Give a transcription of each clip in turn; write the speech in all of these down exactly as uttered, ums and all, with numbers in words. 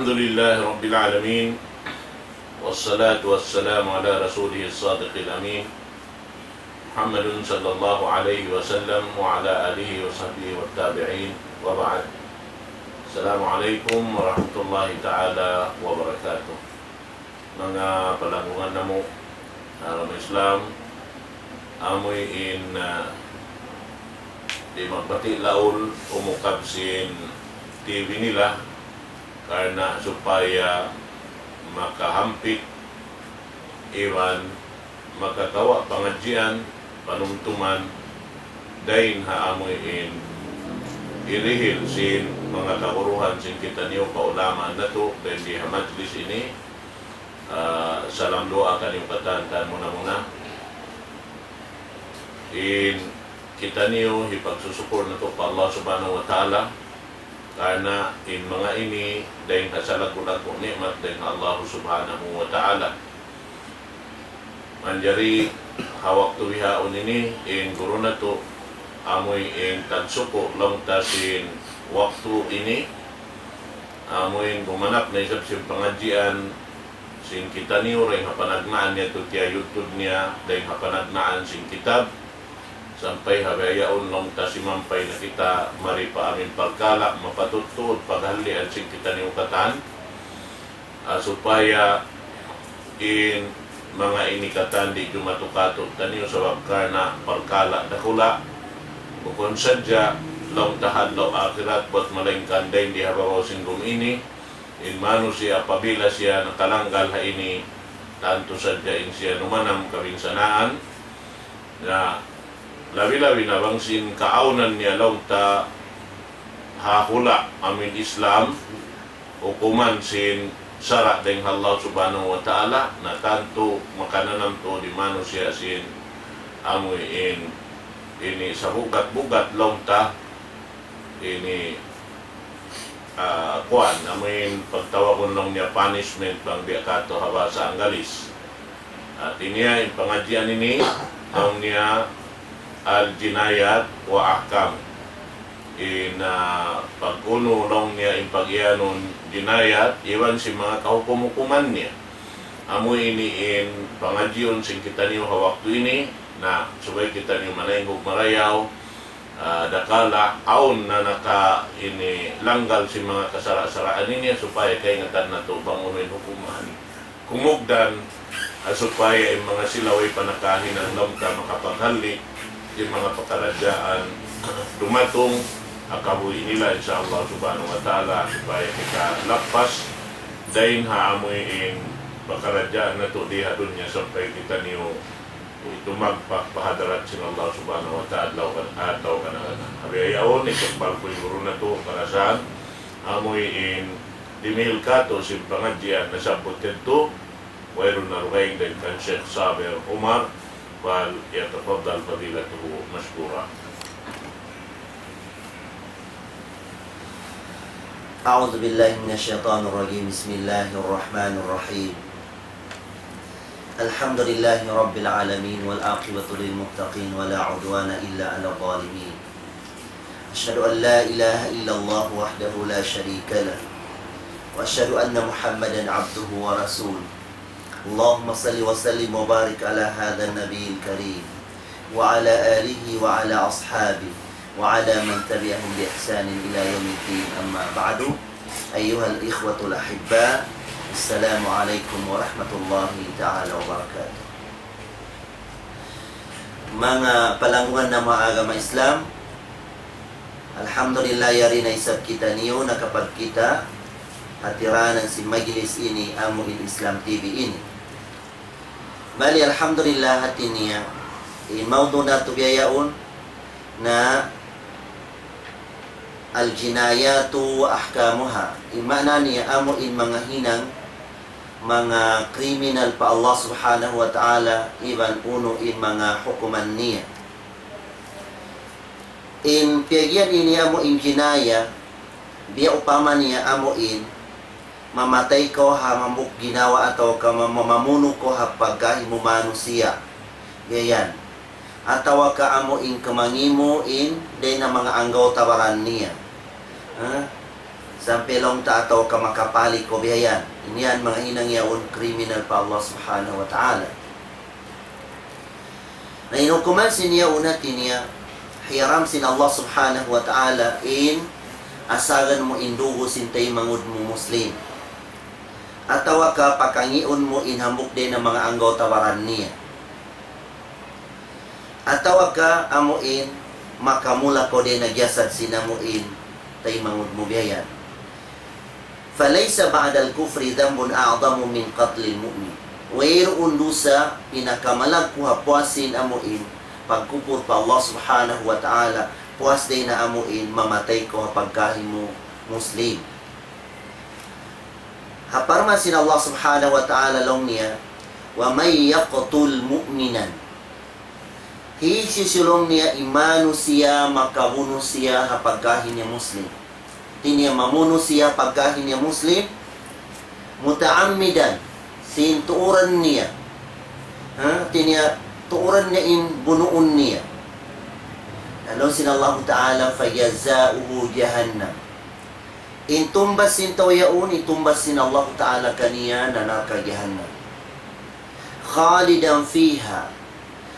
الحمد لله رب العالمين، والصلاة والسلام على رسوله الصادق الأمين، محمد صلى الله عليه وسلم وعلى آله وصحبه والتابعين، وبعد. السلام عليكم ورحمة الله تعالى وبركاته. Manga palanggungan namu', agama Islam, amuin, ah, di' magbati' laul umukab sin T V nila, karna' supaya makahampit iban makakawa' pangadjian, panumtuman, dayn ha amuin hirihil sin manga kaguruhan sin kitaniyu kaulamaan natu', dayn di ha majlis ini. Ah, salam duwaa kaniyu katan, tan muna-muna in kitaniyu hipagsusukur natu' pa Allah Subhanahu wa Ta'ala, karna' in manga ini dayn ha salaggu'-laggu' ni'mat dayn ha Allah Subhanahu wa Ta'ala. Manjari ha waktu bihaun ini, in guru natu', amuin tagsuku' laung ta sin waktu ini, amuin gumanap na isab sin pangadjian sin kitaniyu dayn ha panagnaan niya tu tiya YouTube niya, dayn ha panagnaan sin kitab, sampay ha bihaun laung ta simampay na kita mari pa amuin parkala' mapatut-tut paghalian sin kitaniyu katan, ah, supaya in manga ini katan di' jumatu kātu'niyu sabab karna' parkala' dakula'. Bukun sadja laung ta ha adlaw akhirat, buat malaingkan dayn di ha babaw sin gum ini, in manusiya' apabila siya nakalanggal ha ini, tantu sadja in siya numanam kabinsanaan. Na labi-labi na bang sin kaawnan niya laung ta ha hula' amuin Islam, hukuman sin sara' dayn ha Allah Subhanahu wa Ta'ala, na tantu makananam tuud in manusiya' sin amuin ini sabugat-bugat laung ta ini, ah, kuwan, amuin pagtawagun laung niya punishment bang biya' katu' ha bahasa Anggalis. Hati niya, in pangadjian ini, laung niya, Al-Jinayat wa Ahkam. In, ah, pag-unu laung niya in pag-iyanun jinayat, iban sin manga kahukum-hukuman niya. Amu ini in pangadjiun sin kitaniyu ha waktu ini, na subay kitaniyu manaynghug marayaw, ah, dakala', awn na naka ini langgal sin manga kasara'-saraan ini, supaya kaingatan natu' bang unu in hukuman. Kumugdan, ah, supaya in manga sila way pa nakahinang laung ta makapaghalli' sin manga pakaradjaan dumatung, ah, kabuhi' nila, insya Allah Subhanahu wa Ta'ala, supaya kita lappas dayn ha amu in pakaradjaan natu' di ha dunya sampay kitaniyu tumagpak pa hadarat sin Allah Subhanahu wa Ta'ala adlaw kan-, adlaw kanaganan. Ha bihaun, itukbal ku in guru natu', karasahan, amu in dimihil katu' sin pangadjian nasabbut yadtu, wayruun na dugaing dayn kan Sheikh Saber Umar, فليتفضل فضيلته مشكورا. أعوذ بالله من الشيطان الرجيم. بسم الله الرحمن الرحيم. الحمد لله رب العالمين، والعاقبة للمتقين، ولا عدوان إلا على الظالمين. أشهد أن لا إله إلا الله وحده لا شريك له، وأشهد أن محمدا عبده ورسوله. اللهم صل وسلم وبارك على هذا النبي الكريم، وعلى آله وعلى أصحابه وعلى من تبعهم بإحسان إلى يوم الدين. أما بعد، أيها الإخوة الأحباء، السلام عليكم ورحمة الله تعالى وبركاته. Manga palanggungan namu' ha agama Islam, alhamdulillah, yari na isab kitaniyu nakapagkita' ha tiranan sin majlis ini, amu in Islam T V ini. Bali, alhamdulillah, hati niya, in mawdu' natu' bihaun na الجنايات وأحكامها. In maana niya amu in manga hinang, manga kriminal pa Allah Subhanahu wa Ta'ala, iban unu in manga hukuman niya. In piyag'iyan ini amu in jinaya, biya' upama niya amu in mamatay kaw ha hambuuk ginawa atawa ka ma-, ma-, mamunu kaw ha pagkahi mu manusiya'. Biya' yan. Atawa ka amu in kamangi' mu in dayn ha manga anggawta' baran niya. Ha? Sampay laung ta atawa ka makapali' kaw bihayan. Ini yan manga hinang yaun kriminal pa Allah Subhanahu wa Ta'ala. Na in hukuman sin yaun hati niya, hiyaram sin Allah Subhanahu wa Ta'ala in asagan mu in dugu' sin taymanghud mu Muslim. Atawa ka pakangiun mu in hambuuk dayn ha manga anggawta' baran niya. Atawa ka amu in makamula kaw dayn ha jasad sin amu in taymanghud mu bihayan. فليس بعد الكفر ذنب أعظم من قتل المؤمن. Wayruun dusa pinakamalaggu' ha puas sin amu in pagkupur pa Allah Subhanahu wa Ta'ala, puas dayn ha amu in mamatay kaw ha pagkahi mu Muslim. Ha parman sin Allah Subhanahu wa Ta'ala laung niya, ومن يقتل مؤمنا. Hisiyu-siyu laung niya in manusiya' makabunu' siya ha pagkahi niya Muslim. Hati niya mamunu' siya ha pagkahi niya Muslim, متعمدا, sin tuuran niya. Ha? Hati niya tuuran niya in bunuun niya. Laung sin Allah Ta'ala, فجزاؤه جهنم. In tumbas sin tau yaun, in tumbas sin Allah Ta'ala kaniya na narka' jahannam. خالدا فيها.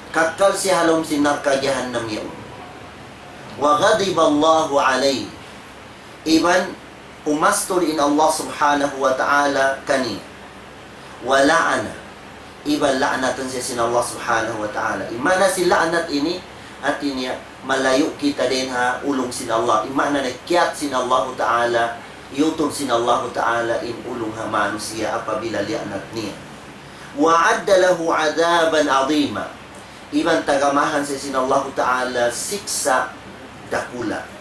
Kakkal siya ha lawm sin narka' jahannam yaun. وغضب الله عليه. Iban umastul in Allah Subhanahu wa Ta'ala kaniya. ولعنه. Iban la'natun siya sin Allah Subhanahu wa Ta'ala. In maana sin la'nat ini, hati niya, malayu' kita dayn ha ulung sin Allah. In maana niya kiyat sin Allah Ta'ala, yutud sin Allah Ta'ala in ulung ha manusiya' apabila liyanat niya. وأعد له عذابا عظيما. Iban tagamahan siya sin Allah Ta'ala siksa' dakula'.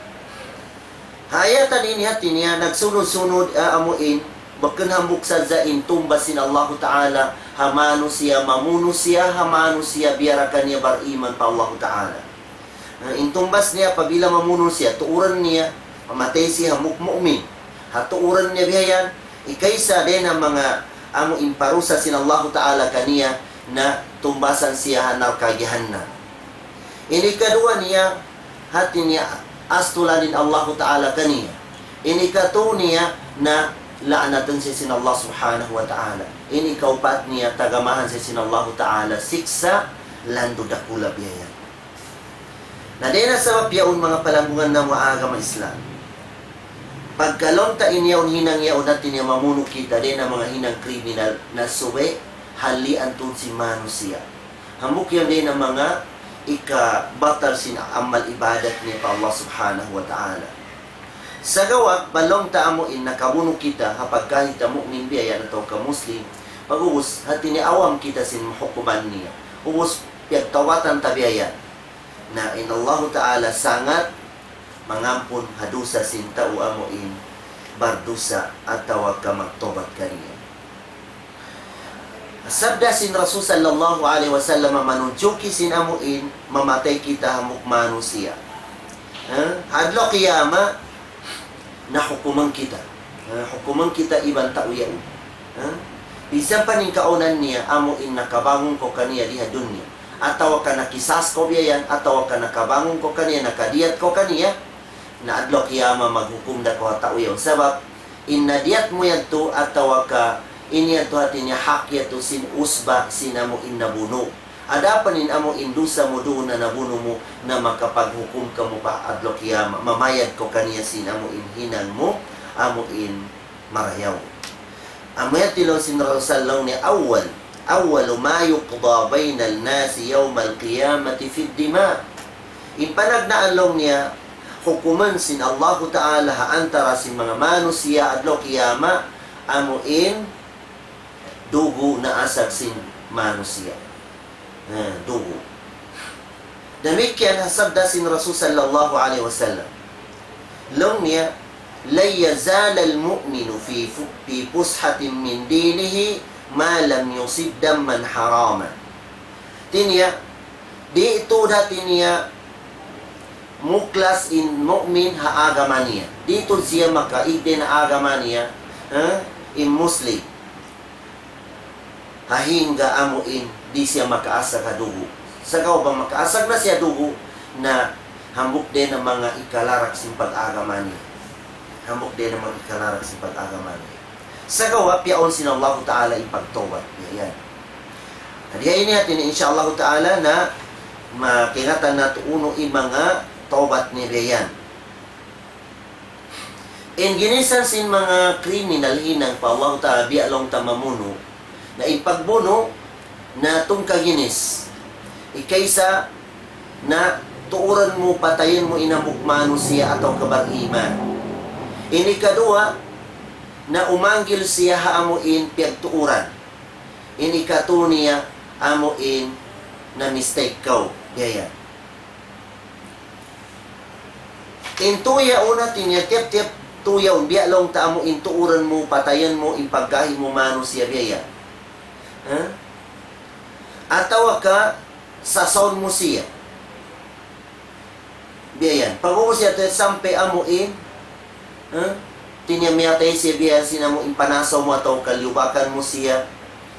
Ha ayat ini hati niya nagsunud-sunud, ah, amu in, bukun hambuuk sadja in tumbas sin Allahu Ta'ala ha manusiya', mamunu' siya ha manusiya' biya' da kaniya bariman pa Allahu Ta'ala. Ah, in tumbas niya apabila mamunu' siya, tuuran niya, mamatay siya hambuuk mu'min. Ha tuuran niya bihayan, ikaisa dayn ha manga amu in parusa sin Allahu Ta'ala kaniya na tumbasan siya ha narka' jahannam. In ikaduwa niya, hati niya astulan in Allahu Ta'ala kaniya. In ikatu niya na la'natun siya sin Allah Subhanahu wa Ta'ala. In ikaupat niya tagamahan siya sin Allahu Ta'ala siksa' landu' dakula' biya' yan. Na dayn ha sabab yaun manga palanggungan namu' agama Islam. Pagka laung ta in yaun hinang yaun hati niya mamunu' kita dayn ha manga hinang kriminal na subay halian tuud sin manusiya'. Hambuuk yan dayn ha manga ikabatal sin amal ibadat niya pa Allah Subhanahu wa Ta'ala. Sagawa', bang laung ta amu in nakabunu' kita ha pagkahi ta mu'min biya' yan atawa ka Muslim, pag'ubus hati niya awam kita sin hukuman niya. Ubus piyagtawbatan ta biya' yan. Na in Allahu Ta'ala sangat mangampun ha dusa sin tau amu in bardusa atawa ka magtawbat kaniya. Sabda sin Rasul sallallahu alayhi wasallam manunjuki sin amu in mamatay kita hambuuk manusiya'. Ha? Adlaw qiyamah, na hukuman kita. Ha? Hukuman kita iban tau yaun. Ha? Minsan pa in kaawnan niya, amu in nakabangun kaw kaniya di ha dunya. Atawa ka nakisas kaw biya' yan, atawa ka nakabangun kaw kaniya, nakadiyat kaw kaniya. Na adlaw qiyamah maghukum da kaw ha tau yaun. Sabab, in nadiyat mu yadtu atawa ka in yadtu hati niya hak yadtu sin usba sin amu in nabunu'. Adapun in amu in dusa mu duun na nabunu' mu na makapaghukum kamu pa adlaw qiyamah. Mamayad kaw kaniya sin amu in hinang mu, amu in marayaw. Amu yadtu laung sin Rasul laung niya أول، أول ما يقضى بين الناس يوم القيامة في الدماء. In panagnaan laung niya, hukuman sin Allahu Ta'ala ha antara sin manga manusiya' adlaw qiyamah, amu in dugu' naasag sin manusiya'. Ha, dugu'. Damikkiyan ha sabda sin Rasul sallallahu alayhi wasallam. Laung niya, لن يزال المؤمن في ف-، في فسحة من دينه ما لم يصب دما حراما. Hati niya, di' tuud hati niya muklas in mu'min ha agama niya. Di' tuud siya makaig dayn ha agama niya, ha? In Muslim. Hangga amu in di' siya makaasag ha dugu'. Sagawa' bang makaasag na siya dugu', na hambuuk dayn ha manga ikalarak sin pag-agama niya. Hambuuk dayn ha manga hikalarak sin pag-agama niya. Sagawa' piyaun sin Allahu Ta'ala in pagtawbat. Yan. Jadi, ini hati niya, insya Allahu Ta'ala, na makiingatan natu' unu in manga tawbat niya yan. In ginisan sin manga kriminal hinang pa Allahu Ta'ala, biya' laung ta mamunu', na in pagbunu', na tungka ginis. Ikaisa, na tuuran mu, patayan mu in hambuuk manusiya' atawa ka bariman. In ikaduwa, na umanggil siya ha amu in piyagtuuran. In ikatu niya, amu in na mistake kaw. Biya' yan. In tuyaun hati niya, tiyap-tiyap tuyaun, biya' laung ta amu in tuuran mu, patayan mu, in pagkahi mu manusiya', biya' yan. Ha? Atawa ka, sasaun mu siya. Biya' yan. Pag-ubus siya, sampay amu in, ha? Hati niya miyatay siya, biya' sin amu in panasaw mu atawa ka liyubakan mu siya,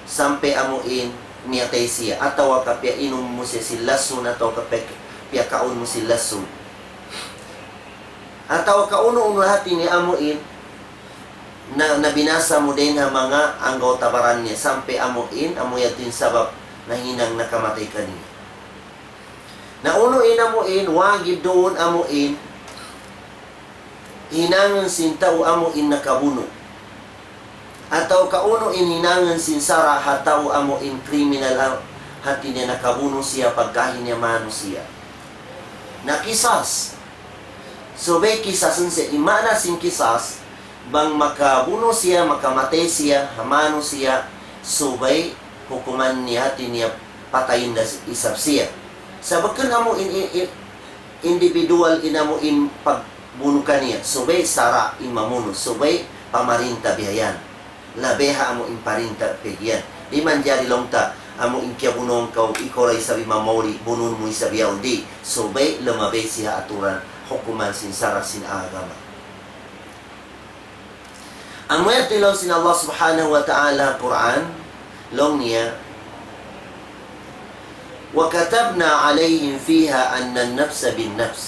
sampay amu in miyatay siya. Atawa ka piyainum mu siya sin lasun, atawa ka piya-, piyakaun mu sin lasun. Atawa ka unu-unu hati niya amu in, na, nabinasa mu dayn ha manga anggawta' baran niya, sampay amu in, amu yadtu in sabab nahinang nakamatay kaniya. Na unu in amu in, wajib duun amu in, hinangun sin tau amu in nakabunu'. Atawa ka unu in hinangun sin sara' ha tau amu in kriminal, ha-, hati niya nakabunu' siya, pagkahi niya manusiya'. Na kisas. Subay kisasun siya. In maana sin kisas, bang makabunu' siya, makamatay siya ha manusiya', subay hukuman niya, hati niya patayin da isab siya. Sa' bukun amu in, in, in, individual in amu in pagbunu' kaniya, subay sara' in mamunu', subay pamarinta biya' yan. Labi ha amu in parinta pag'iyan. Di' manjari laung ta, amu in kiyabunuan kaw, ikaw ra isab in mamauli, bunun mu isab yaun, di'. Subay lumabi siya ha aturan, hukuman sin sara' sin agama. Amu yadtu in laung sin Allah Subhanahu wa Ta'ala ha Qur'an, laung niya, وكتبنا عليهم فيها أن النفس بالنفس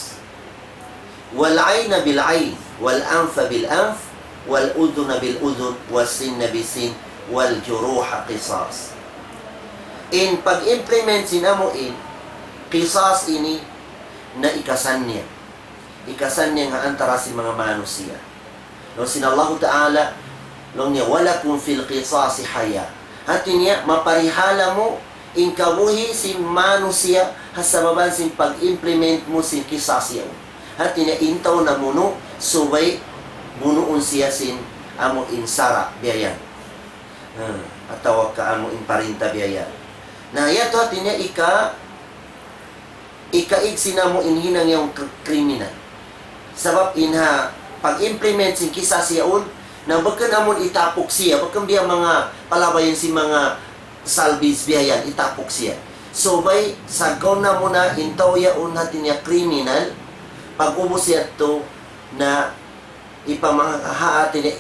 والعين بالعين والأنف بالأنف والأذن بالأذن والسن بالسن والجروح قصاص. In pag-implement sin amu in qisas ini na ikasannyang. Ikasannyang ha antara sin manga manusiya'. Laung sin Allahu Ta'ala, laung niya, ولكم في القصاص حياة. Hati niya, maparihala mu in kabuhi' sin manusiya' ha sababan sin pag-implement mu sin qisas yaun. Hati niya, in tau namunu', subay bunuun siya sin amu in sara' biya' yan. Hmm, atawa ka amu in parinta biya' yan. Na, yadtu hati niya ika-, ikaig sin amu in hinang yaun k-, kriminal. Sabab in ha pag-implement sin qisas yaun, na bukun amun itapuk siya, bukun biya' manga palabayan sin manga salvage biya' yan, itapuk siya. Subay, saggaw na mu na in tau yaun hati niya kriminal, pag-ubus yadtu na ipamahati niya,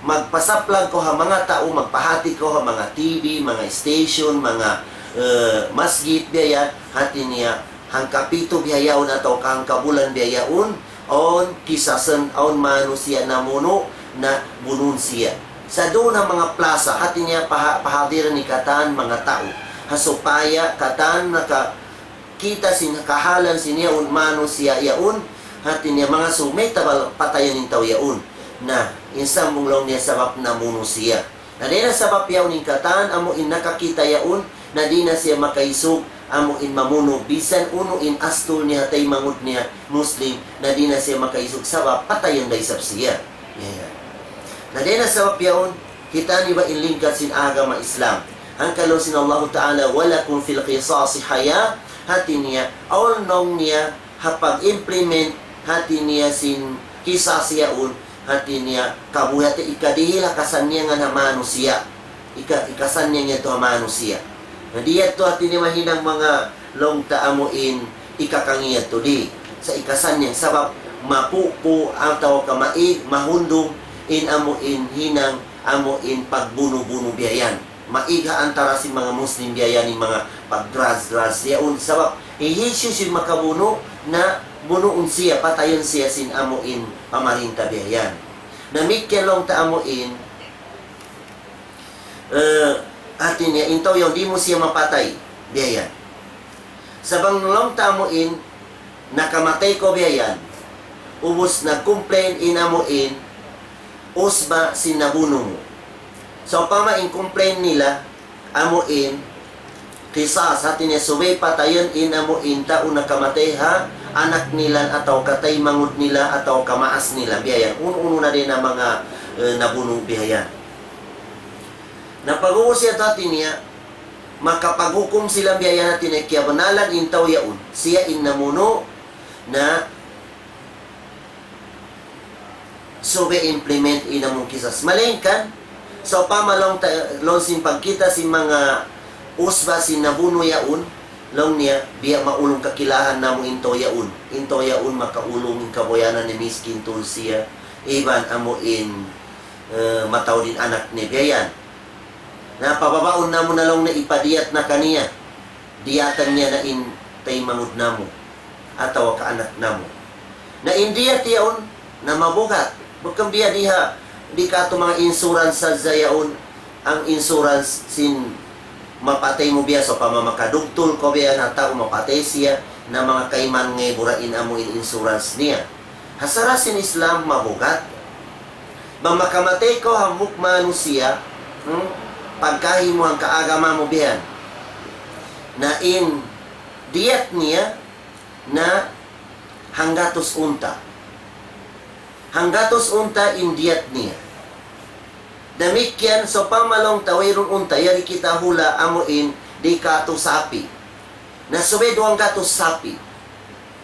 magpasaplag kaw ha manga tau, magpahati kaw ha manga T V, manga station, manga, eh, masjid, biya' yan, hati niya, hangkapitu biya' yaun atawa ka hangkabulan biya' yaun, awn kisasan, awn manusiya' namunu', na bunun siya. Sa' duun ha manga plaza, hati niya, paha-, pahadiran niya katan manga tau. Ha supaya katan naka-, kita sin kahalan sin yaun manusiya' yaun, hati niya manga sumitabal patayan in tau yaun. Na, in sambung laung niya sabab namunu' siya. Na dayn ha sabab yaun in katan, amu in nakakita' yaun, na di' na siya makaisug, amu in mamunu', bisan unu in astul niya, taymanghud niya, Muslim, na di' na siya makaisug sabab patayan da isab siya. Ya, ya. Na dayn ha sabab yaun, kita' niyu ba in lingkat sin agama Islam. Hangkan laung sin Allahu Ta'ala, ولكم في القصاص حياة, hati niya, awn laung niya, ha pag-implement, hati niya sin qisas yaun, hati niya, kabuhi' hati ikadihil ha kasannyangan ha manusiya'. Ika-, ikasannyang yadtu ha manusiya'. Na di' yadtu hati niya mahinang manga laung ta amu in ikakangi' yadtu di'. Sa' ikasannyang sabab mapupu' atawa ka maig, mahundung in amu in hinang, amu in pagbunu-bunu biya' yan. Maig ha antara sin manga Muslim biya' yan in manga pag-drugs-drugs yaun. Sabab, hisiyu-siyu in makabunu' na bunuun siya, patayun siya sin amu in pamarinta biya' yan. Damikkiyan laung ta amu in, eh, hati niya, in tau yaun di' mu siya mapatay, biya' yan. Sa' bang laung ta amu in, nakamatay kaw biya' yan, ubus nag-complain in amu in, usba sin nabunu' mu. Sawpama in complain nila, amu in, qisas, hati niya subay patayun in amu in tau nakamatay ha anak nila atawa ka taymanghud nila atawa ka maas nila, biya' yan. Unu-unu na dayn ha manga, eh, nabunu' biya' yan. Na pag-ubus yadtu hati niya, makapaghukum sila biya' yan hati niya kiyabanalan in tau yaun. Siya in namunu' na subay implement in amu in qisas. Malayngkan, sawpama laung ta, laung sin pagkita' sin manga usba sin nabunu' yaun, laung niya, biya' maulung kakilahan namu' in tau yaun. In tau yaun makaulung in kabuhianan niya miskin tuud siya. Iban amu in, eh, mataud in anak niya biya' yan. Na pababaun namu' na laung niya ipadiyat na kaniya. Diyatan niya na in taymanghud namu' atawa ka anak namu'. Na in diyat yaun na mabugat. Bukun biya' diha, di' katu' manga insurance sadja yaun, in insurance sin mapatay mu biya', sawpama makadugtul kaw biya' na tau mapatay siya, na manga kayman ngaibu ra in amu in insurance niya. Ha sara' sin Islam mabugat. Bang makamatay kaw hambuuk manusiya', hmm, pagkahi mu hangka agama mu biya' yan. Na in diyat niya na hanggatus unta'. Hanggatus unta' in diyat niya. Damikkiyan, sawpama laung ta wayruun unta', yari kita hula' amu in di' katu' sapi'. Na subay duwanggatus sapi'.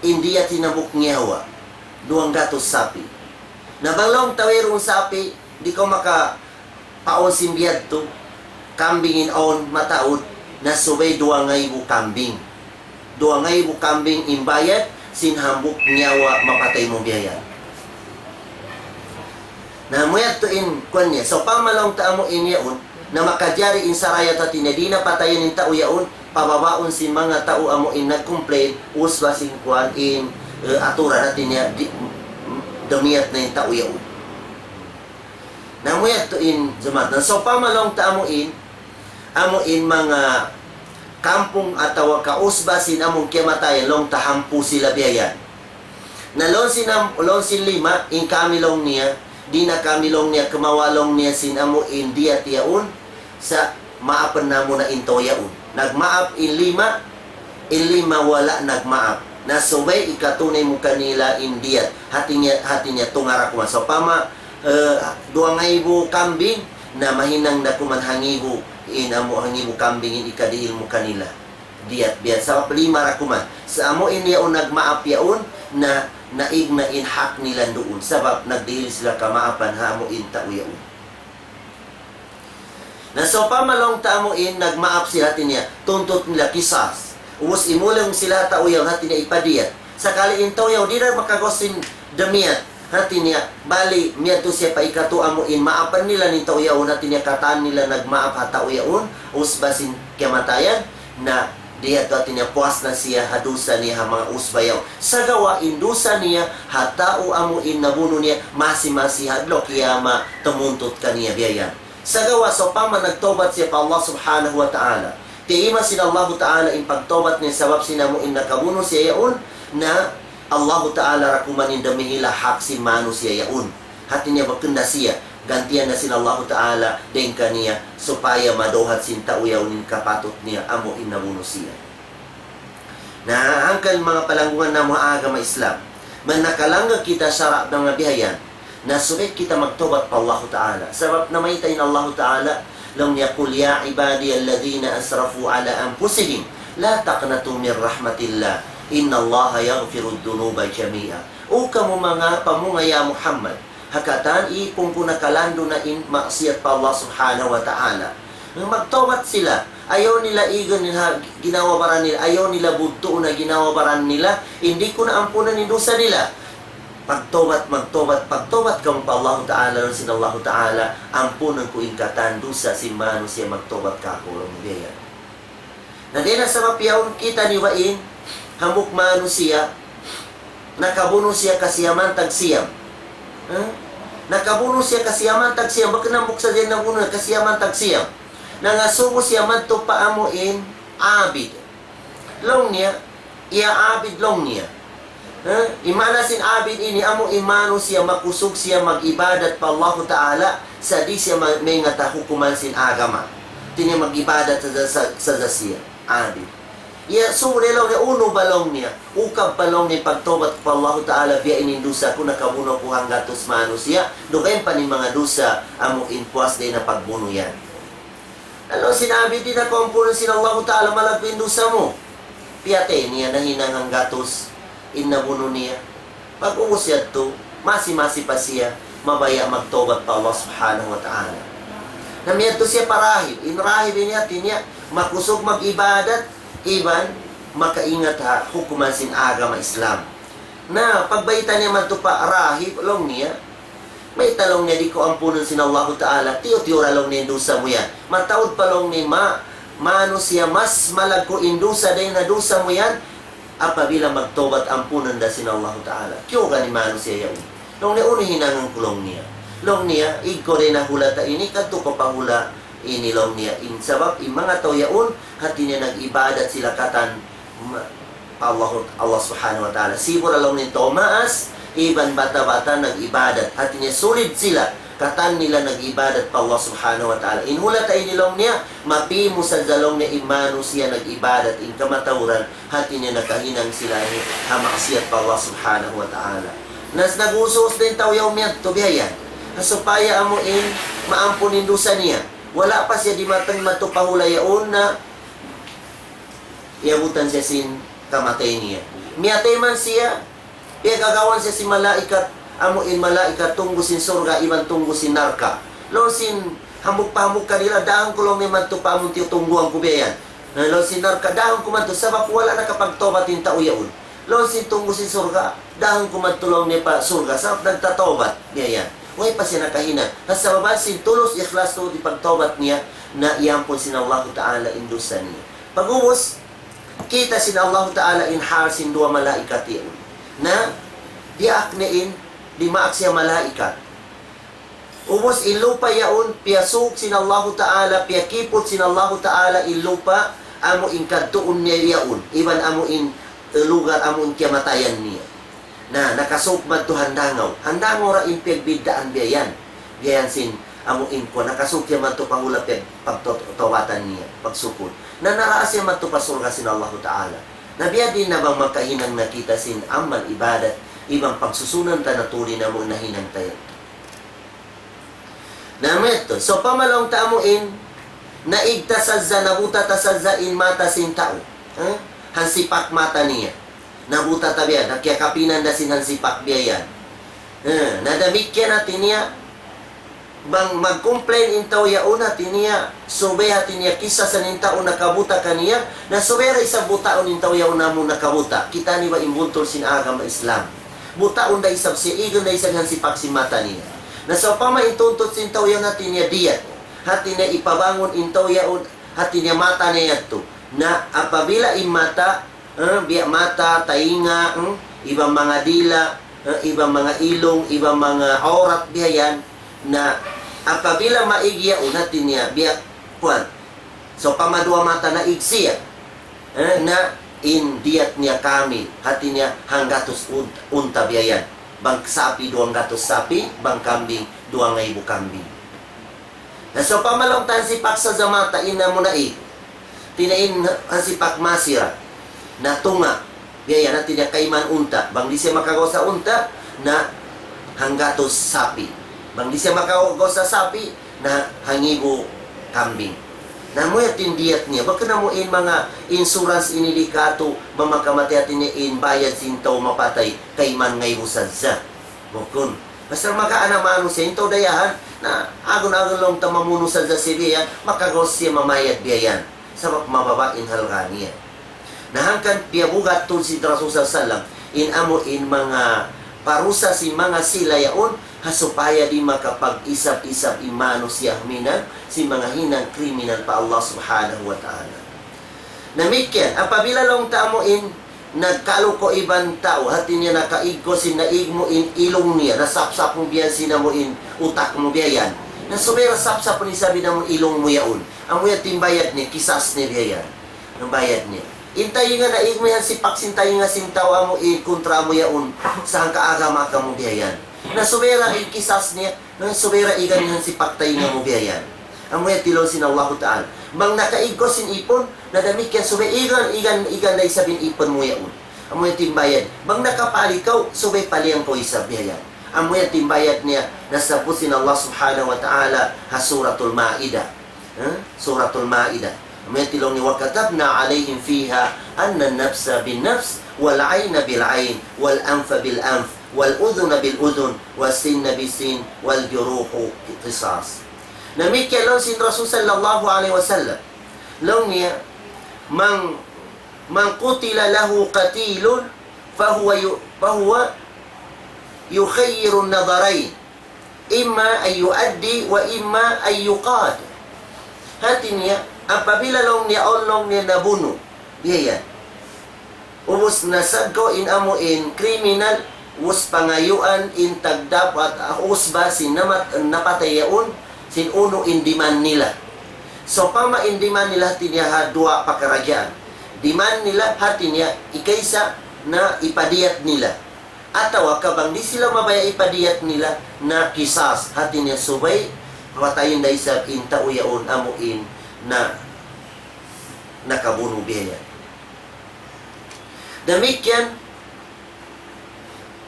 In diyat sin hambuuk nyawa. Duwanggatus sapi'. Na bang laung ta wayruun sapi', di' kaw maka paun sin biya' yadtu, kambing in awn mataud, na subay duwa ngaibu kambing. Duwa ngaibu kambing in bayad sin hambuuk nyawa mapatay mu biya' yan. Na amu yadtu in kuwan niya. Sawpama laung ta amu in yaun, na makajari in sariat hati niya di' na patayan in tau yaun, pababaun sin manga tau amu in nag-complain, usba sin kuwan in, eh, aturan hati niya di', damiyat na in tau yaun. Na amu yadtu in jamaat. Na sawpama laung ta amu in, amu in manga kampung atawa ka usba sin amu in kiyamatayan, laung ta hangpu' sila biya' yan. Na laung sin am-, laung sin lima, in kami laung niya, di' na kami laung niya, kumawa' laung niya sin amu in diyat yaun, sa' maapun namu' na in tau yaun. Nagmaap in lima, in lima wala' nagmaap. Na subay ikatunay mu kanila in diyat. Hati niya, hati niya tunga' ra kuman. Sawpama, eh, duwa ngaibu kambing, na mahinang na kuman hangibu, in amu hangibu kambing in ikadihil mu kanila. Diyat biya' sabab lima ra kuman. Sa' amu in yaun nagmaap yaun, na naig na in hak nila duun. Sabab nagdihil sila kamaapan ha amu in tau yaun. Na sawpama laung ta amu in nagmaap sila hati niya, tuntut nila qisas. Ubus imulung sila ha tau yaun hati niya ipadiyat. Sakali in tau yaun di' na makagaus sin damiyat hati niya, bali miyadtu siya pa ikatu amu in maapan nila in tau yaun hati niya katan nila nagmaap ha tau yaun, usba sin kiyamatayan, na diyat hati niya puas na siya ha dusa niya ha manga usba yaun. Sagawa' in dusa niya ha tau amu in nabunu' niya, masi-masi ha adlaw kiyamat tumuntut kaniya biya' yan. Sagawa' sawpama nagtawbat siya pa Allah Subhanahu wa Ta'ala, tiyayma' sin Allahu Ta'ala in pagtawbat niya sabab sin amu in nakabunu' siya yaun, na Allahu Ta'ala ra kuman in damihila hak sin manusiya' yaun. Hati niya bukun na siya, gantian na sin Allahu Ta'ala dayn kaniya, supaya madawhat sin tau yaun in kapatut niya amu in nabunu' siya. Na hangkan manga palanggungan namu' ha agama Islam, bang nakalanggal kita sara' manga biya' yan, na subay kita magtawbat pa Allahu Ta'ala. Sabab namayta' in Allahu Ta'ala, laung niya, قل يا عبادي الذين أسرفوا على أنفسهم لا تقنطوا من رحمة الله إن الله يغفر الذنوب جميعا. O kamu manga pamung, ya Muhammad, ha katan ipun ku nakalandu' na in maksiyat pa Allah Subhanahu wa Ta'ala. Magtawbat sila. Ayaw nila igun in ha ginawa-baran nila. Ayaw nila budtuun ha ginawa-baran nila. Di' ku na ampunun in dusa nila. Pagtawbat, magtawbat, pagtawbat kamu pa Allahu Ta'ala, laung sin Allahu Ta'ala, ampunun ku in katan dusa sin manusiya' magtawbat kāku', laung niya. Na dayn ha sabab yaun kitaniyu ba in, hambuuk manusiya', nakabunu' siya kasiyaman tagsiyam. Ha? Nakabunu' siya kasi amu in tag siyam, bukun hambuuk sadja in nabunu', kasi amu in tag siyam. Nangasubu siya madtu pa amu in abid. Laung niya, ya abid laung niya. Ha? In maana sin abid ini amu in manusiya' makusug siya mag-ibadat pa Allahu Ta'ala, sa' di' siya ma-, maingat ha hukuman sin agama. Hati niya mag-ibadat sadja, sadja, sadja siya. Abid. Ya, sumud laung niya, unu ba laung niya? Ukab pa laung niya pagtawbat pa Allahu Ta'ala, biya' ini in dusa ku, nakabunu' ku hanggatus manusiya', dugaing pa in manga dusa, amu in puas dayn ha pagbunu' yan. Laung sin abid, di' na kaw ampunun sin Allahu Ta'ala, malaggu' in dusa mu. Piyatay niya, nahinang hanggatus in nabunu' niya. Pag-ubus yadtu, masi-masi pa siya, mabaya' magtawbat pa Allah Subhanahu wa Ta'ala. Na miyadtu siya pa rahib. In rahib ini hati niya, makusug mag-ibadat, iban makaingat ha hukuman sin agama Islam. Na pagbayta' niya madtu pa rahib, laung niya, mayta' laung niya di' kaw ampunun sin Allahu Ta'ala, tiyu'-tiyu' ra laung niya in dusa mu yan. Mataud pa laung niya ma-, manusiya' mas malaggu' in dusa dayn ha dusa mu yan, apabila magtawbat ampunun da sin Allahu Ta'ala. Kiyuga' ni manusiya' yaun. Laung niya, unu hinangun ku laung niya. Laung niya, ig kaw dayn ha hula' ta ini, kadtu kaw pa hula' ini laung niya. In sabab, in manga tau yaun, hati niya nag-ibadat sila katan ma-, pa Allah, Allah Subhanahu wa Ta'ala. Sibu' ra laung niya tau maas, iban bata'-bata' nag-ibadat. Hati niya sulid sila. Katan nila nag-ibadat pa Allah Subhanahu wa Ta'ala. In hula' ta ini laung niya, mapimu sadja laung niya in manusiya' nag-ibadat, in kamatauran, hati niya nakahinang sila ini ha maksiyat pa Allah Subhanahu wa Ta'ala. Nas nag-usus-us in tau yaun miyadtu biya' yan. Ha supaya amu in maampun in dusa niya. Wala' pa siya dimatung madtu pa hula' yaun na iyabutan siya sin kamatay niya. Miyatay man siya, piyagagawan siya sin malaikat, amu in malaikat tunggu' sin surga' iban tunggu' sin narka'. Laung sin hambuuk pa hambuuk kanila, dahun ku laung niya madtu pa amun tiyutungguan ku biya' yan. Na laung sin narka', dahun ku madtu, sabab wala' nakapagtawbat in tau yaun. Laung sin tunggu' sin surga', dahun ku madtu laung niya pa surga', sabab nagtatawbat, biya' yan. Way pa siya nakahinang. Ha sabab sin tulus ikhlas tuud in pagtawbat niya, na iyampun sin Allahu Ta'ala in dusa niya. Pag-ubus, kita' sin Allahu Ta'ala in hal sin duwa malaikat yaun. Na, diyaak niya in, dimaak siya malaikat. Ubus in lupa' yaun, piyasuuk sin Allahu Ta'ala, piyakiput sin Allahu Ta'ala in lupa', amu in kadtuun niya yaun, iban amu in, eh, lugar, amu in kiyamatayan niya. Na, nakasuuk madtu handangaw. Handangaw ra in piyagbiddaan biya' yan. Biya' yan sin, amu in kuwan, nakasuuk yan madtu pa hula' piyag-, pagtawbatan niya, pagsukul. Na, naraas yan madtu pa surga' sin Allahu Ta'ala. Na, biya' diin na bang makahinang na kita sin amal ibadat, iban pagsusunan ta na tuud in amu in nahinang ta yan. Na, amu yadtu. So, pamalaung ta amu in, naig ta sadja, nabuta' ta sadja in mata sin tau. Ha? Hansipak mata niya. Nabuta' ta biya', na kiyakapinan da sin hansipak biya' yan. Ha? Na damikkiyan hati niya, bang mag-complain in tau yaun hati niya, subay hati niya kissa sin in tau nakabuta' kaniya, na subay da isab butaun in tau yaun amu nakabuta'. Kita' niyu ba in buntul sin agama Islam. Butaun da isab siya, igun da isab hansipak sin mata niya. Na sawpama in tuntut sin tau yaun hati niya diyat. Hati niya ipabangun in tau yaun, hati niya mata niya yadtu. Na apabila in mata, eh, biya' mata, tainga, hmm, iban manga dila', eh, iban manga ilung, iban manga awrat biya' yan. Na apabila maig yaun hati niya, biya' kuwan. Sawpama duwa mata naig siya. Eh, na in diyat niya kamil, hati niya hanggatus unt-, unta biya' yan. Bang sapi, duwanggatus sapi, bang kambing, duwangaibu kambing. Na sawpama laung ta hansipak sadja mata, in amu naig. Hati niya in hansipak masi ra. Na tunga'. Biya' yan, hati niya kaiman unta. Bang di' siya makagaus ha unta, na hanggatus sapi. Bang di' siya makagaus ha sapi, na hangibu kambing. Na amu yan in diyat niya. Bukun amu in manga insurance ini di' katu', bang makamatay hati niya in bayad sin tau mapatay, kaiman ngaibu sadja. Bukun. Basta makaana manusiya', in tau dayahan, na agun-agun laung ta mamunu' sadja siya biya' yan, makagaus siya mamayad biya' yan. Sabab mababa' in halga' niya. Na hangkan piyabugat tuud sin Rasul sallallahu alayhi wasallam, in amu in manga parusa sin manga sila yaun, ha supaya di' makapag-isab-isab in manusiya' huminang sin manga hinang kriminal pa Allah Subhanahu wa Ta'ala. Damikkiyan, apabila laung ta amu in nagkaluku' iban tau, hati niya nakaigku' sin naig mu in ilung niya, nasapsap mu biya' sin amu in utak mu biya' yan. Na subay ra sapsap ni sabi namu ilung mu yaun. Amu yan timbayad niya, kisas niya biya' yan. Timbayad niya. In taynga naig mu yan, sipak sin taynga sin tau amu in kuntra mu yaun, sa' hangka agama kamu biya' yan. Na subay ra in kisas niya, na subay ra igan yan sipak taynga mu biya' yan. Amu yan tilung sin Allahu Ta'ala. Bang nakaigku' sin ipun, na damikkiyan subay igan, igan, igan da isab in ipun mu yaun. Amu yan timbayad. Bang nakapali kaw, subay palian kaw isab biya' yan. Amu yan timbayad niya, nasabbut sin Allah Subhanahu wa Ta'ala, ha Suratul Ma'idah. Ha? Suratul Ma'idah. Amu yan tilung niya, وكتبنا عليهم فيها أن النفس بالنفس والعين بالعين والأنف بالأنف والأذن بالأذن والسن بالسن والجروح قصاص. Damikkiyan laung sin Rasul sallallahu alayhi wasallam. Laung niya, من، من قتل له قتيل فهو ي-، فهو يخير النظرين، إما أن يؤدي وإما أن يقاد. Hati niya, apabila laung niya awn laung niya nabunu', biya' yan. Ubus nasaggaw in amu in kriminal, ubus pangayuan in tagdapat, ah, usba sin namat-, napatay yaun, sin unu in demand nila. Sawpama in demand nila hati niya ha duwa pakaragyaan. Demand nila hati niya ikaisa na ipadiyat nila. Atawa ka bang di' sila mabaya' ipadiyat nila na kisas, hati niya subay patayin da isab in tau yaun amu in na nakabunu' biya' yan. Damikkiyan,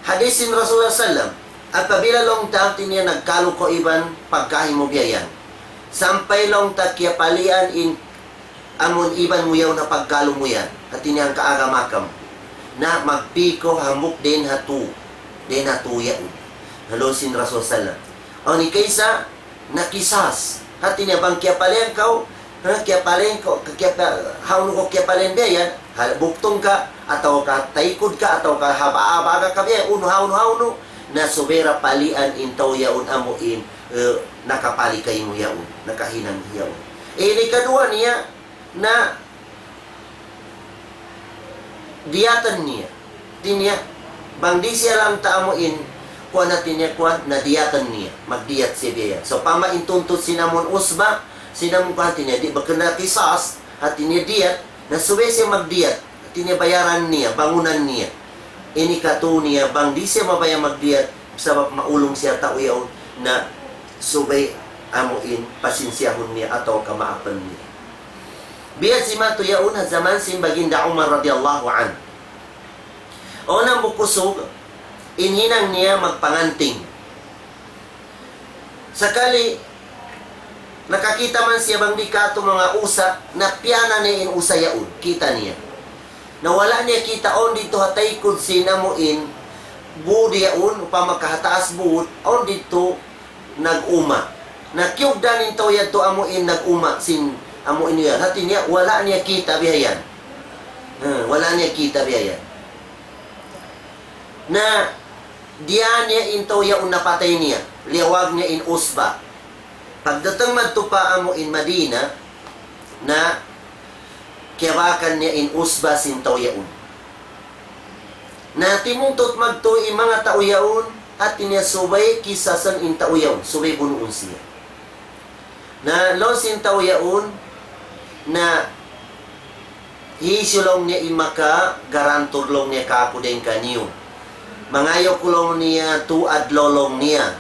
hadis sin Rasulullah sallam, apabila laung ta hati niya nagkaluku' iban pagkahi mu biya' yan, sampay laung ta kiyapalian in amun iban mu yaun ha pagkalu mu yan, hati niya hangka agama kamu, na magpī kaw hambuuk dayn ha tū, dayn ha tū yaun. Laung sin Rasul sallam. Awn ikaisa, na kisas. Hati niya bang kiyapalian kaw, ha, kiyapalian kaw, kiyapa-, hawnu kaw kiyapalian biya' yan, ha, buktung ka, atawa ka taykud ka, atawa ka haba-, habaga ka biya' yan, unu, hawnu, hawnu, na subay ra palian in tau yaun amu in, eh, nakapali kaymu yaun, nakahinang yaun. Ini kaduwa niya, na diyatan niya. Hati niya, bang di' siya laung ta amu in, kuwan hati niya, kuwan, na diyatan niya. Magdiyat siya biya' yan. Sawpama in tuntut sin amun usba, sin amun kuwan hati niya, di' ba kena kisas, hati niya diyat, na subay siya magdiyat. Hati niya bayaran niya, bangunan niya. Ini katu niya, bang di' siya mabaya' magdiyat, sabab maulung siya tau yaun, na subay amu in, pasinsiyahun niya atawa kamaapan niya. Biya' sin matu yaun ha jaman sin Baginda Umar radiyallahu anhu. Awn hambuuk kusug, in hinang niya magpanganting. Sakali, nakakita' man siya bang di' katu' manga usa, na piyana niya in usa yaun, kita' niya. Na wala' niya kita' awn didtu ha taykud sin amu in, būd yaun, upama ka ha taas būd, awn didtu, nag-uma. Na kiyugdan in tau yadtu amu in nag-uma sin amu in yan. Hati niya, wala' niya kita' biya' yan. Hmm, wala' niya kita' biya' yan. Na, diyā niya in tau yaun napatay niya. Liyawag niya in usba. Pagdatung madtu pa amu in Madina, na kiyabakan niya in usba sin tau yaun. Na timungtut madtu in manga tau yaun, hati niya subay kisasan in tau yaun, subay bunuun siya. Na laung sin tau yaun, na hisiyu laung niya in maka-guarantor laung niya kāku' dayn kaniyu. Mangayu' ku laung niya tū adlaw laung niya.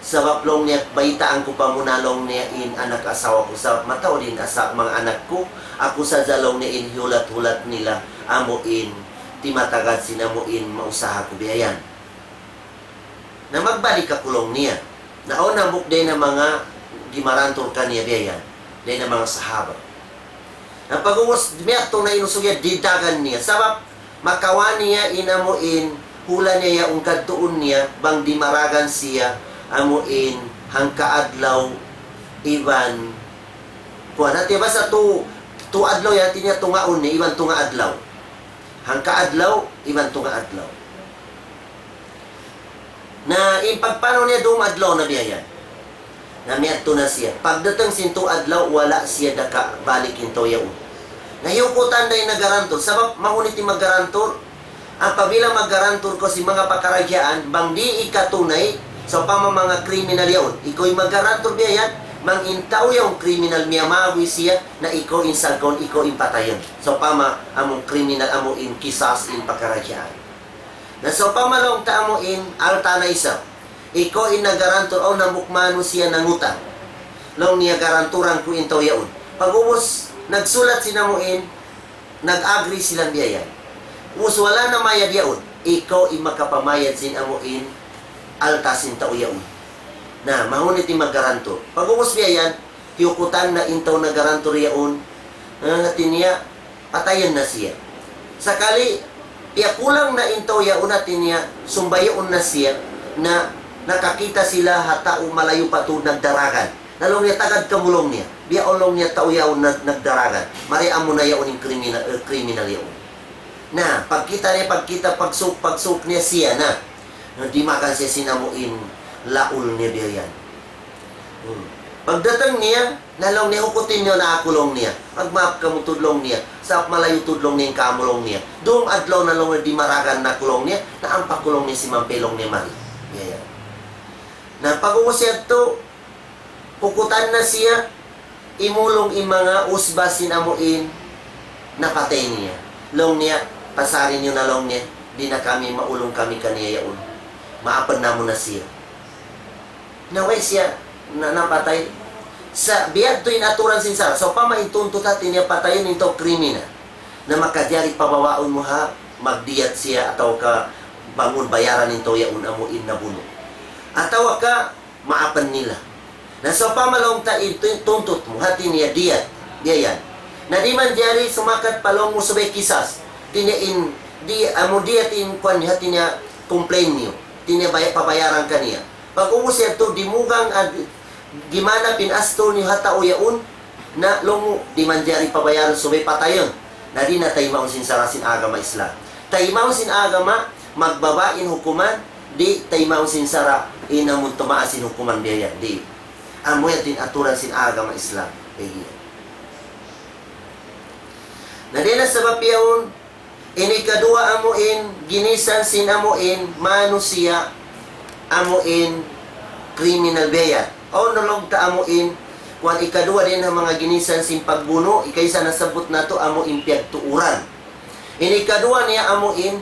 Sabab laung niya, baytaan ku pa muna laung niya in anak asawa ku, sabab mataud in asa-, manga anak ku, aku sadja laung niya in hiyulat-hulat nila, amu in timatagad sin amu in mausaha ku biya' yan. Na magbalik aku laung niya. Na awn hambuuk dayn ha manga gimarantur kaniya biya' yan, dayn ha manga sahaba. Na pag'ubus, miyadtu na in usug yan, didagan niya. Sabab, makawa' niya in amu in, hula niya yaun kadtuun niya, bang dimaragan siya, amu in, hangka adlaw, iban, kuwan, hati basta tū, tū adlaw yan, hati niya tungaun niya, iban tunga adlaw. Hangka adlaw, iban tunga adlaw. Na in pagpanaw niya dum adlaw na biya' yan. Na miyadtu na siya. Pagdatung sin tū adlaw, wala' siya nakabalik in tau yaun. Na hiyukutan da in nag-guarantor. Sabab mahunit in mag-guarantor, Apabila maggarantur kaw sin manga pakaradjaan, bang di' ikatunay, sawpama manga kriminal yaun, ikaw in maggarantur biya' yan, bang in tau yaun kriminal, miyamagui siya, na ikaw in saggaun, ikaw in patayun. Sawpama amu in kriminal, amu in kisas in pakaradjaan. Na sawpama laung ta amu in alta na isab, ikaw in naggarantur, awn hambuuk manusiya' nangutang. Laung niya, garanturan ku in tau yaun. Pag'ubus, nagsulat sin amu in, nag-agree sila biya' yan. Ubus wala' na mayad yaun, ikaw in makapamayad sin amu in alta sin tau yaun. Na, mahunit in maggarantur. Pag'ubus biya' yan, hiyukutan na in tau naggarantur yaun, ah, hati niya, patayun na siya. Sakali, piyakulang na in tau yaun, hati niya, sumbayuun na siya, na nakakita' sila ha tau malayu' pa tuud nagdaragan. Na laung niya, tagad kamu laung niya. Biya' laung niya tau yaun nag-, nagdaragan. Mari amu na yaun in kriminal, eh, kriminal yaun. Na, pagkita' niya, pagkita', pagsuk, pagsuk niya siya na. Na dimagan siya sin amu in laul niya biya' yan. Hmm. Pagdatung niya, na laung niya, hukutin niyu na aku laung niya. Magmaap kamu tuud laung niya. Sabab malayu' tuud laung niya in kamu laung niya. Dum adlaw na laung niya dimaragan na aku laung niya. Na ampa ku laung niya simampay laung niya mari. Biya' yan. Na pag'ubus yadtu, hukutan na siya, imulung in manga usba sin amu in napatay niya. Laung niya, pasari niyu na laung niya, di' na kami maulung kami kaniya yaun. Maapun namu' na siya. Na way siya, na, napatay. Sa' biya' yadtu in aturan sin sara'. Sawpama in tuntut hati niya patayun in tau kriminal. Na makajari pabawaun mu ha, magdiyat siya atawa ka bang unu bayaran in tau yaun amu in nabunu'. Atawa ka, maapun nila. Na sawpama laung ta in tu-, tuntut mu, hati niya diyat, biya' yan. Na di' manjari sumakat pa laung mu subay kisas. Hati niya in, di', amu diyat in kuwan niya, hati niya complain niyu. Hati niya bay-, pabayaran kaniya. Pag'ubus yadtu dimugang ad-, gimana pin astu niyu ha tau yaun, na laung mu di' manjari pabayarun subay patayun. Na di' na taymaun sin sara' sin agama Islam. Taymaun sin agama, magbaba' in hukuman, di' taymaun sin sara' in amun tumaas sin hukuman biya' yan, di'. Amu yan in aturan sin agama Islam. Biya' yan. Na dayn ha sabab yaun, in ikaduwa amu in, ginisan sin amu in, manusiya', amu in, kriminal biya' yan. Awn na laung ta amu in, kuwan ikaduwa dayn ha manga ginisan sin pagbunu', ikaisa nasabbut natu' amu in piyagtuuran. In ikaduwa niya amu in,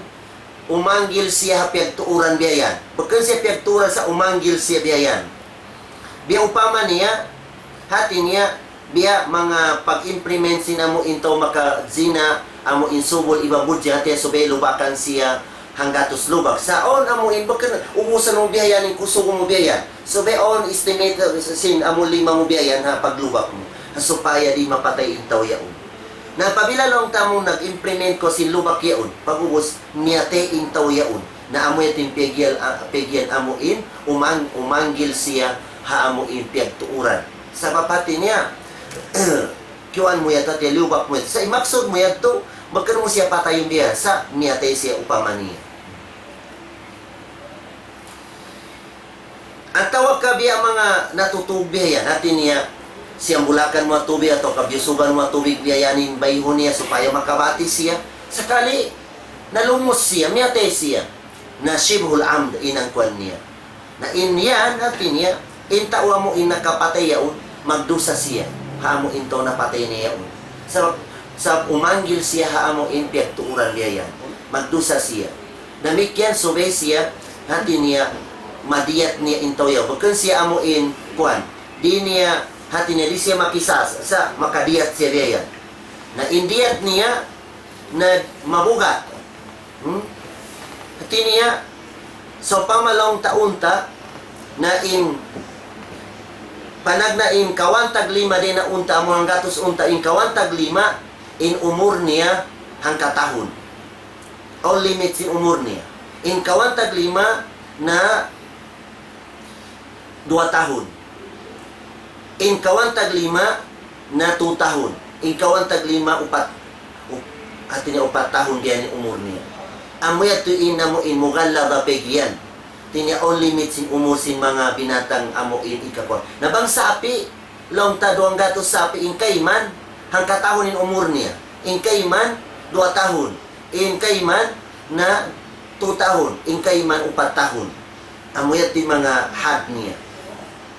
umanggil siya ha piyagtuuran biya' yan. Bukun siya piyagtuuran sa' umanggil siya biya' yan. Biya' upama niya, hati niya, biya' manga pag-implement sin amu in tau makazina, amu in subul iban budji, hati niya subay lubakan siya hanggatus lubak. Sa' awn amu in bukun ubusan mu biya' yan, in kusug mu biya' yan. Subay awn estimate sin amu lima mu biya' yan ha paglubak mu. Ha supaya di' mapatay in tau yaun. Na apabila laung ta amu nag-implement kaw sin lubak yaun, pag'ubus miyatay in tau yaun. Na amu yadtu in piyag'iyan, ah, piyag'iyan amu in, umang-, umanggil siya ha amu in piyagtuuran. Sabab hati niya, kiyuan mu yadtu, hati niya lubak mu yadtu. Sa' in maksud mu yadtu, bukun mu siya patayun biya' sa' miyatay siya upama niya. Atawa ka biya' manga natutug biya' yan, hati niya, siyambulakan mu ha tubig, atawa ka biyusugan mu ha tubig biya' yan in bayhun niya supaya makabati siya. Sakali, nalungus siya, miyatay siya. Na shibhul amd in kuwan niya. Na in yan, hati niya, in tau amu in nakapatay yaun, magdusa siya. Ha amu in tau napatay niya yaun. Sabab, sabab umanggil siya ha amu in piyagtuuran niya yan. Magdusa siya. Damikkiyan subay siya, hati niya, madiyat niya in tau yaun. Bukun siya amu in, kuwan, di' niya, hati niya, di' siya makisas, sa' makadiyat siya biya' yan. Na in diyat niya, na mabugat. Hmm? Hati niya, sawpama laung ta unta', na in, panagna' in kawhaan tag lima dayn ha unta', amu hanggatus unta', in kawhaan tag lima, in umur niya hangka tahun. Awn limit sin umur niya. In kawhaan tag lima na duwa tahun. In kawhaan tag lima na tu tahun. In kawhaan tag lima upat. Up-, hati niya upat tahun biya' yan in umur niya. Amu yadtu in amu in mughallada piyag'iyan. Hati niya awn limit sin umur sin manga binatang amu in ikakuwan. Na bang sapi', laung ta duwanggatus sapi', in kayman, hangka tahun in umur niya. In kayman, duwa tahun. In kayman, na tu tahun, in kayman upat tahun. Amu yadtu in manga had niya.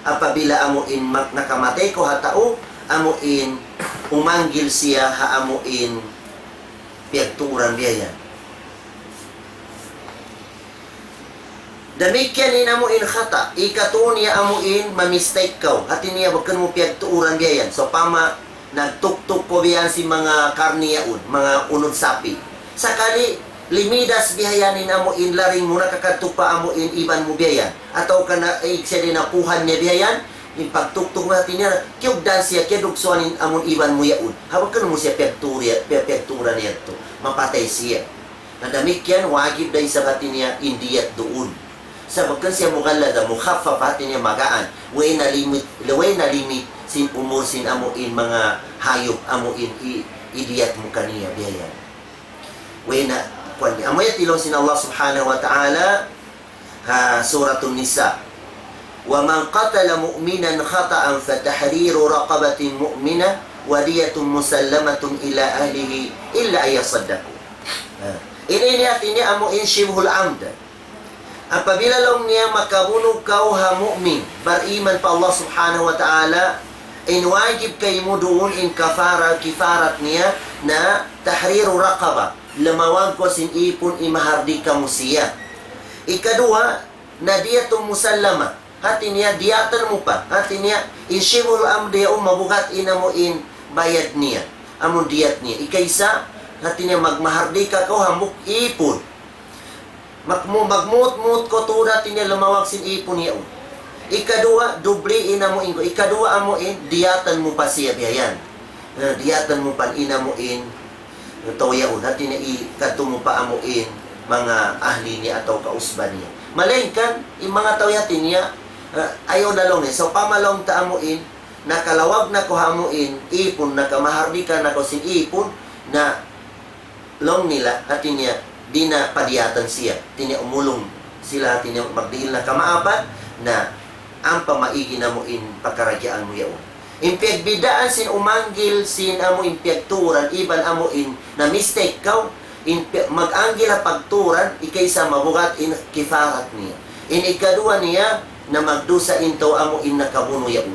Apabila amu in ma-, nakamatay kaw ha tau, amu in umanggil siya ha amu in piyagtuuran biya' yan. Damikkiyan in amu in khata', ikatu niya amu in ma-mistake kaw. Hati niya bukun mu piyagtuuran biya' yan. Sawpama, nagtuktuk kaw biya' yan sin manga karni yaun, manga unud sapi'. Sakali, limidas biya' yan in amu in laring mu, nakakadtu pa amu in iban mu biya' yan. Atawa ka na, eh, siya di' napuhan niya biya' yan, in pagtuktuk mu hati niya, kiyugdan siya, kiyadugsuan in amu in iban mu yaun. Ha, bukun mu siya piyagturi-, piya-, piyagtuuran yadtu. Mapatay siya. Na damikkiyan, wajib da isab hati niya in diyat duun. Sa' bukun siya mughallaza, mukhaffaf, hati niya magaan. Way na limit, way na limit sin umur sin amu in manga hayup, amu in i-, idiyat mu kaniya, biya' yan. Way na, kuwan niya. Amu yadtu in laung sin Allah Subhanahu wa Ta'ala, ha Suratun Nisa. ومن قتل مؤمنا خطأ فتحرير رقبة مؤمنة ودية مسلمة إلى أهله إلا أن يصدقوا. Ha. Ini, ini hati niya amu in shibhul amd. Apabila laung niya makabunu kaw ha mu'min, bariman pa Allah Subhanahu wa Ta'ala, in wajib kaymu duun in kafara, kifarat niya na tahriru raqaba, lamawag kaw sin ipun, imahardika mu siya. Ikaduwa, na diyatun musallama. Hati niya, diyatan mu pa. Hati niya, in shibhul amd yaun mabugat in amu in bayad niya. Amu in diyat niya. Ikaisa, hati niya, magmahardika kaw hambuuk ipun. Magmu-, magmut-mut kaw tuud, hati niya, lamawag sin ipun yaun. Ikaduwa, dubli in amu in. Ikaduwa amu in, diyatan mu pa siya biya' yan. Eh, diyatan mu pa in amu in tau yaun, hati niya ikadtu mu pa amu in manga ahli niya atawa ka usba niya. Malaingkan, in manga tau hati niya, eh, ayaw na laung niya. Sawpama laung ta amu in, nakalawag na kaw ha amu in ipun, nakamahardika na kaw sin ipun, na laung nila, hati niya, di' na padiyatan siya. Hati niya umulung sila, hati niya magdihil na kamaapan, na ampa maigi na amu in pagkaragyaan mu yaun. In piyagbidaan sin umanggil sin amu in piyagtuuran iban amu in na-mistake kaw, in pi-, mag-anggil ha pagtuuran, ikaisa mabugat in kifarat niya. In ikaduwa niya, na magdusa in tau amu in nakabunu yaun.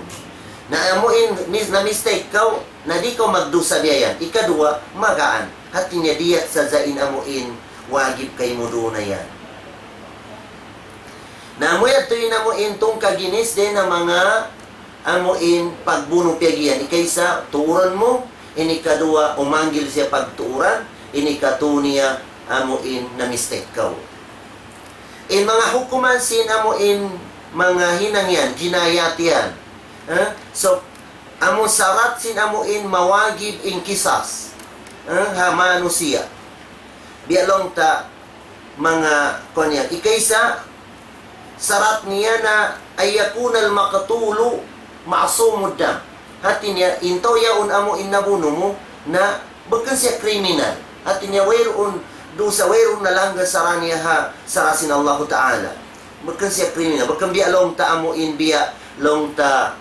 Na amu in mis-, na-mistake kaw, na di' kaw magdusa biya' yan. Ikaduwa, magaan. Hati niya diyat sadja in amu in wajib kaymu duun na yan. Na amu yadtu in amu in tungka ginis dayn ha manga amu in pagbunu piyag-iyan. Ikaisa, tuuran mu. In ikaduwa, umanggil siya pagtuuran. In ikatu niya, amu in na-mistake kaw. In manga hukuman sin amu in manga hinang yan, jinayat yan. Ha? So, amu sarat sin amu in mawajib in kisas. Ha? Ha manusiya'. Biya' laung ta manga kuwan yan. Ikaisa, sarat niya na أن يكون المقتول معصوم الدم. Hati niya, in tau yaun amu in nabunu mu, na bukun siya kriminal. Hati niya, wayruun dusa, wayruun nalanggal sara niya ha sara sin Allahu Ta'ala. Bukun siya kriminal. Bukun biya' laung ta amu in biya' laung ta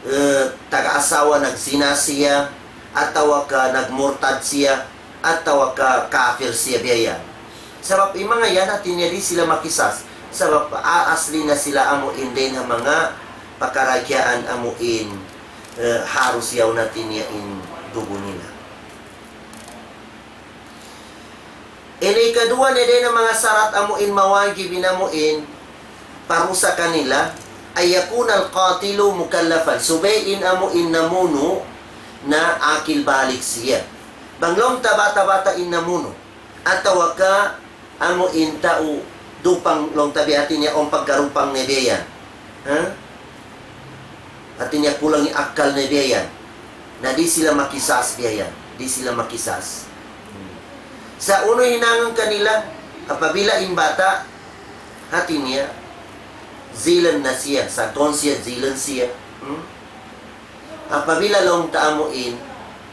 eh, taga asawa nagzina siya, atawa ka nagmurtad siya, atawa ka kafir siya biya' yan. Sabab in manga yan, hati niya di' sila makisas. Sabab a-, asli na sila amu in dayn ha manga pakaradjaan amu in, eh, harus yaun hati niya in dugu nila. Ini ikaduwa niya dayn ha manga sarat amu in mawajib in amu in parusa kanila, أن يكون القاتل مكلفا. Subay in amu in namunu na akil balig siya. Bang laung ta bata'-bata' in namunu, atawa ka amu in tau dupang laung ta biya' hati niya awn pagkarupang niya biya' yan. Ha? Hati niya kulang in akal niya biya' yan. Na di' sila makisas biya' yan. Di' sila makisas. Hmm. Sa' unu hinangun kanila, apabila in bata', hati niya, zilan na siya, saggaun siya, zilan siya. Hmm? Apabila laung ta amu in,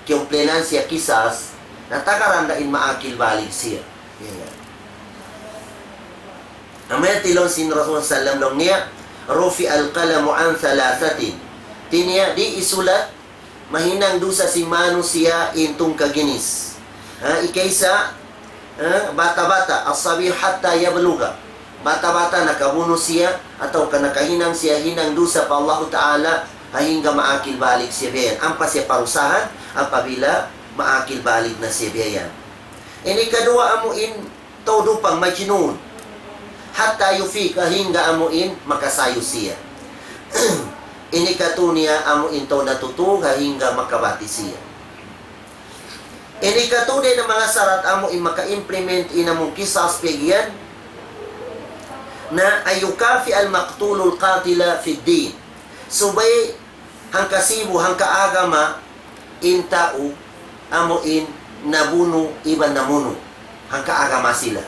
kiyumplinan siya kisas, na tagaran da in maakil balig siya. Yan yan. Amu yan in laung sin Rasul sallam laung niya, رفع القلم عن ثلاثة. Hati niya, di' isulat, mahinang dusa sin manusiya' in tungka ginis. Ha, ikaisa, Eh, bata-bata, الصبي حتى يبلغ. Bata-bata nakabunu' siya, atawa ka nakahinang siya hinang dusa pa Allahu Ta'ala, hangga maakil balik siya biya' yan. Ampa siya parusahan, apabila maakil balik na siya biya' yan. Ini kaduwa amu in tau dupang majnun. حتى يفيق, hangga amu in makasayu siya. Ini katu niya amu in tau natutug, hangga makabati siya. Ini katu dayn ha manga sarat amu in maka-implement in amu qisas piyag'iyan na أن يكافئ المقتول القاتل في الدين. Subay hangkasibu, hangkaagama in tau amu in nabunu' iban namunu'. Hangkaagama sila.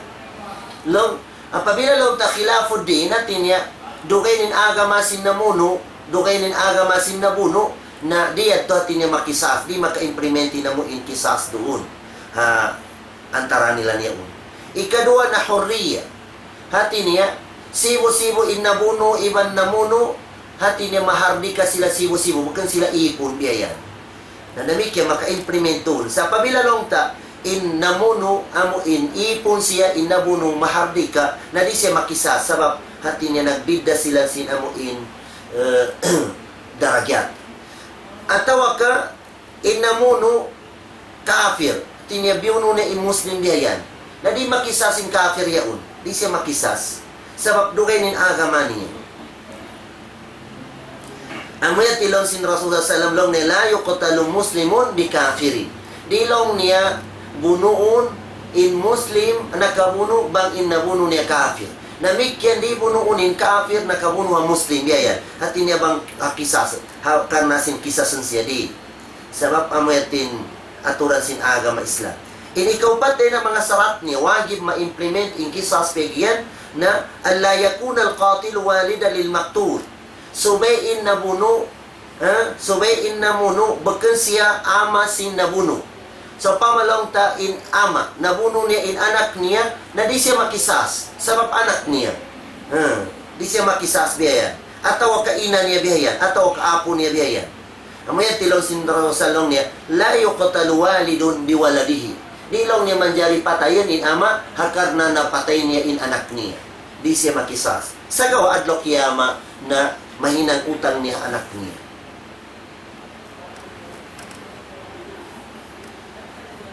Laung, apabila laung ta khilafu din, hati niya, dugaing in agama sin namunu', dugaing in agama sin nabunu', na di' yadtu hati niya makisas, di' maka-implement in amu in qisas duun. Ha, antara nila niya un. Ikaduwa na hurriya. Hati niya, sibu-sibu in nabunu' iban namunu', hati niya mahardika sila sibu-sibu, bukun sila ipun biya' yan. Na damikkiyan maka-implement duun. Sa' apabila laung ta, in namunu' amu in ipun siya, in nabunu' mahardika, na di' siya makisas, sabab hati niya nagbidda' sila sin amu in, eh, darajat. Atawa ka, in namunu' kafir, hati niya biyunu' niya in Muslim biya' yan. Na di' makisas in kafir yaun. Di' siya makisas. Sabab dugaing in agama niya. Amu yadtu laung sin Rasulullah sallallahu alayhi wasallam laung niya, لا يقتل مسلم بكافر. Di' laung niya bunuun in Muslim nakabunu' bang in nabunu' niya kafir. Damikkiyan di' bunuun in kafir nakabunu' ha Muslim, biya' yan. Hati niya bang, ah, qisas, ha, karna' sin qisasun siya di'. Sabab amu yadtu in aturan sin agama Islam. Ini kaupat dayn ha manga sarat niya, wajib ma-implement in qisas piyag'iyan na أن لا يكون القاتل والدا للمقتول. Subay in nabunu', ha? Subay in namunu', bukun siya ama' sin nabunu'. Sawpama laung ta in ama', nabunu' niya in anak niya, na di' siya makisas, sabab anak niya. Ha? Di' siya makisas biya' yan. Atawa ka ina' niya biya' yan, atawa ka apu' niya biya' yan. Amu yadtu laung sin Rasulullah laung niya, لا يقتل والد بولده. Di' laung niya manjari patayan in ama', ha karna' napatay niya in anak niya. Di' siya makisas. Sagawa' adlaw kiyamat na mahinang utang niya anak niya.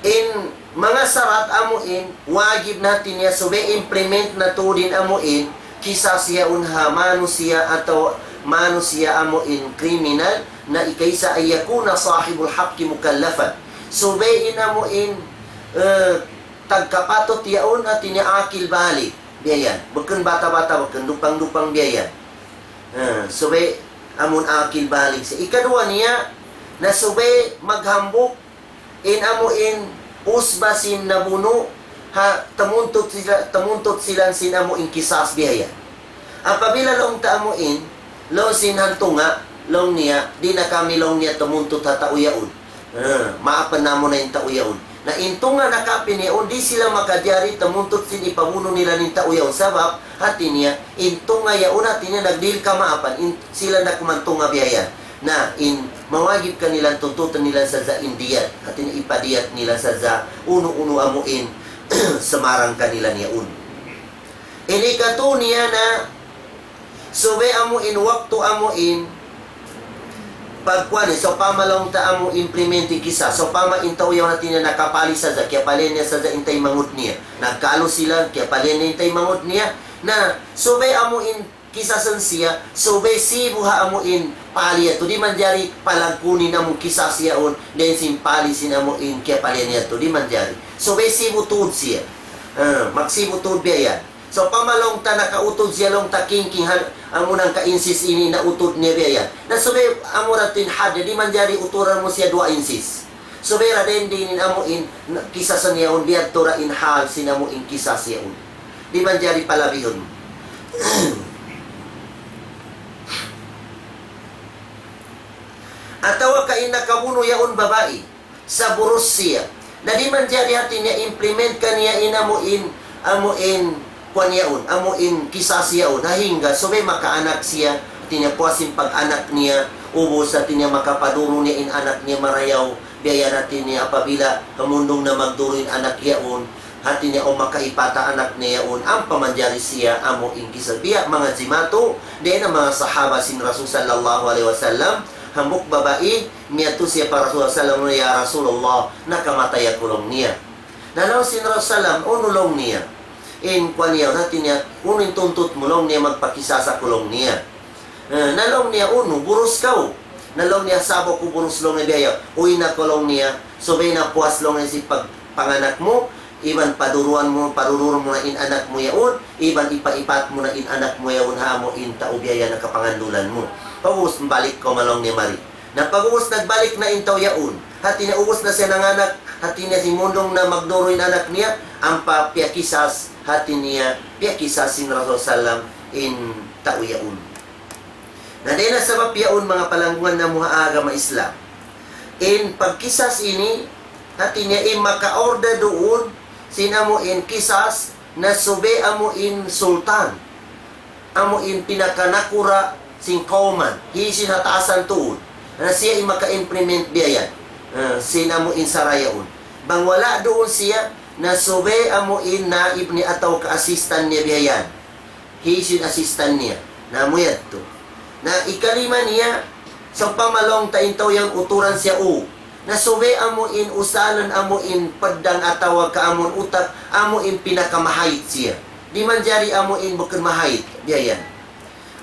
In manga sarat amu in, wajib na hati niya subay implement natu' din amu in, qisas yaun ha manusiya' atawa manusiya' amu in kriminal, na ikaisa أن يكون صاحب الحق مكلفا. Subay in amu in, eh, tagkapatut yaun hati niya akil balig. Biya' yan. Bukun bata'-bata', bukun dupang-dupang biya' yan. Eh, subay amun akil balig siya. Ikaduwa niya, na subay maghambuuk in amu in usba sin nabunu', ha, tamuntut sila, tamuntut sila sin amu in qisas biya' yan. Apabila laung ta amu in, laung sin hantunga', laung niya, di' na kami laung niya tamuntut ha tau yaun. Eh, maapan namu' na in tau yaun. Na in tunga' nakapin yaun, di' sila makajari tamuntut sin ipabunu' nila in tau yaun. Sabab, hati niya, in tunga' yaun, hati niya, nagdihil kamaapan, in, sila na kuman tunga' biya' yan. Na in mawajib kanilan tuntutun nila sadja in diyat, hati niya ipadiyat nila sadja unu-unu amu in samarang kanila niya un. Ini katu' niya na subay amu in waktu amu in pagkuan, sawpama laung ta amu implement in qisas, sawpama in tau yaun hati niya nakapali sadja, kiyapalian niya sadja in taymanghud niya. Nagkalu sila, kiyapalian niya in taymanghud niya. Na subay amu in qisasun siya, subay sibu' ha amu in pali yadtu. Di' manjari palagkunin amu qisas yaun, dayn sin pali sin amu in kiyapalian yadtu. Di' manjari. Subay sibu' tuud siya. Eh, magsibu' tuud biya' yan. Sawpama laung ta nakautud siya laung ta kingking ha, amu nang ka inches ini nautud niya biya' yan. Na subay amu ra in had, di' manjari uturan mu siya duwa inches. Subay ra dayn di in amu in, na, qisasun yaun biya' tuud ra in hal sin amu in qisas yaun. Di' manjari palabihun. Atawa ka in nakabunu' yaun babai, saburus siya. Na di' manjari hati niya implement kaniya in amu in, amu in, kuan yaun, amu in qisas yaun. Hangga subay makaanak siya, hati niya puas in pag-anak niya, ubus hati niya makapaduru niya in anak niya marayaw, biya' yan hati niya apabila hamundung na magduru in anak yaun, Hati niya, awn makaipata anak niya yaun, ampa manjari siya amu in kisas. Biya' manga jimatu, dayn ha manga sahaba sin Rasul sallallahu alayhi wasallam, hambuuk babai, miyadtu siya pa Rasul sallallahu alayhi wasallam, "Ya Rasulullah, nakamatay aku," laung niya. Na laung sin Rasul sallam, "Unu," laung niya, "in kuwan yaun, hati niya, unu in tuntut mu?" laung niya, "Magpakisas aku," laung niya. Eh, na laung niya, "Unu, burus kaw?" Na laung niya, "Sa'bu aku burus," laung niya, "biya' yan." "Uy na kaw," laung niya, "subay na puas," laung niya, "sin pag-, panganak mu, iban paduruan mu, padurur mu na in anak mu yaun, iban ipa-ipat mu na in anak mu yaun ha amu in tau biya' yan nakapangandulan mu. Pag'ubus balik kaw man," laung niya, "mari." Na pag'ubus nagbalik na in tau yaun, hati niya ubus na siya nanganak, hati niya simundung na magduru in anak niya, ampa piyakisas, hati niya piyakisas sin Rasul sallam in tau yaun. Na dayn ha sabab yaun, manga palanggungan namu' ha agama Islam, in pagkisas ini, hati niya in maka-order duun sin amu in kisas, na subay amu in sultan, amu in pinakanakura' sin kawman, hisiyu in ha taasan tuud, na siya in maka-implement biya' yan, eh, sin amu in sara' yaun. Bang wala' duun siya, na subay amu in naib niya atawa ka assistant niya biya' yan. Hisiyu in assistant niya? Na amu yadtu. Na ikalima niya, sawpama laung ta in tau yan uturan siya, u. Na subay amu in usalan amu in paddang atawa ka amu in utak, amu in pinakamahait siya. Di' manjari amu in bukun mahait. Biya' yan.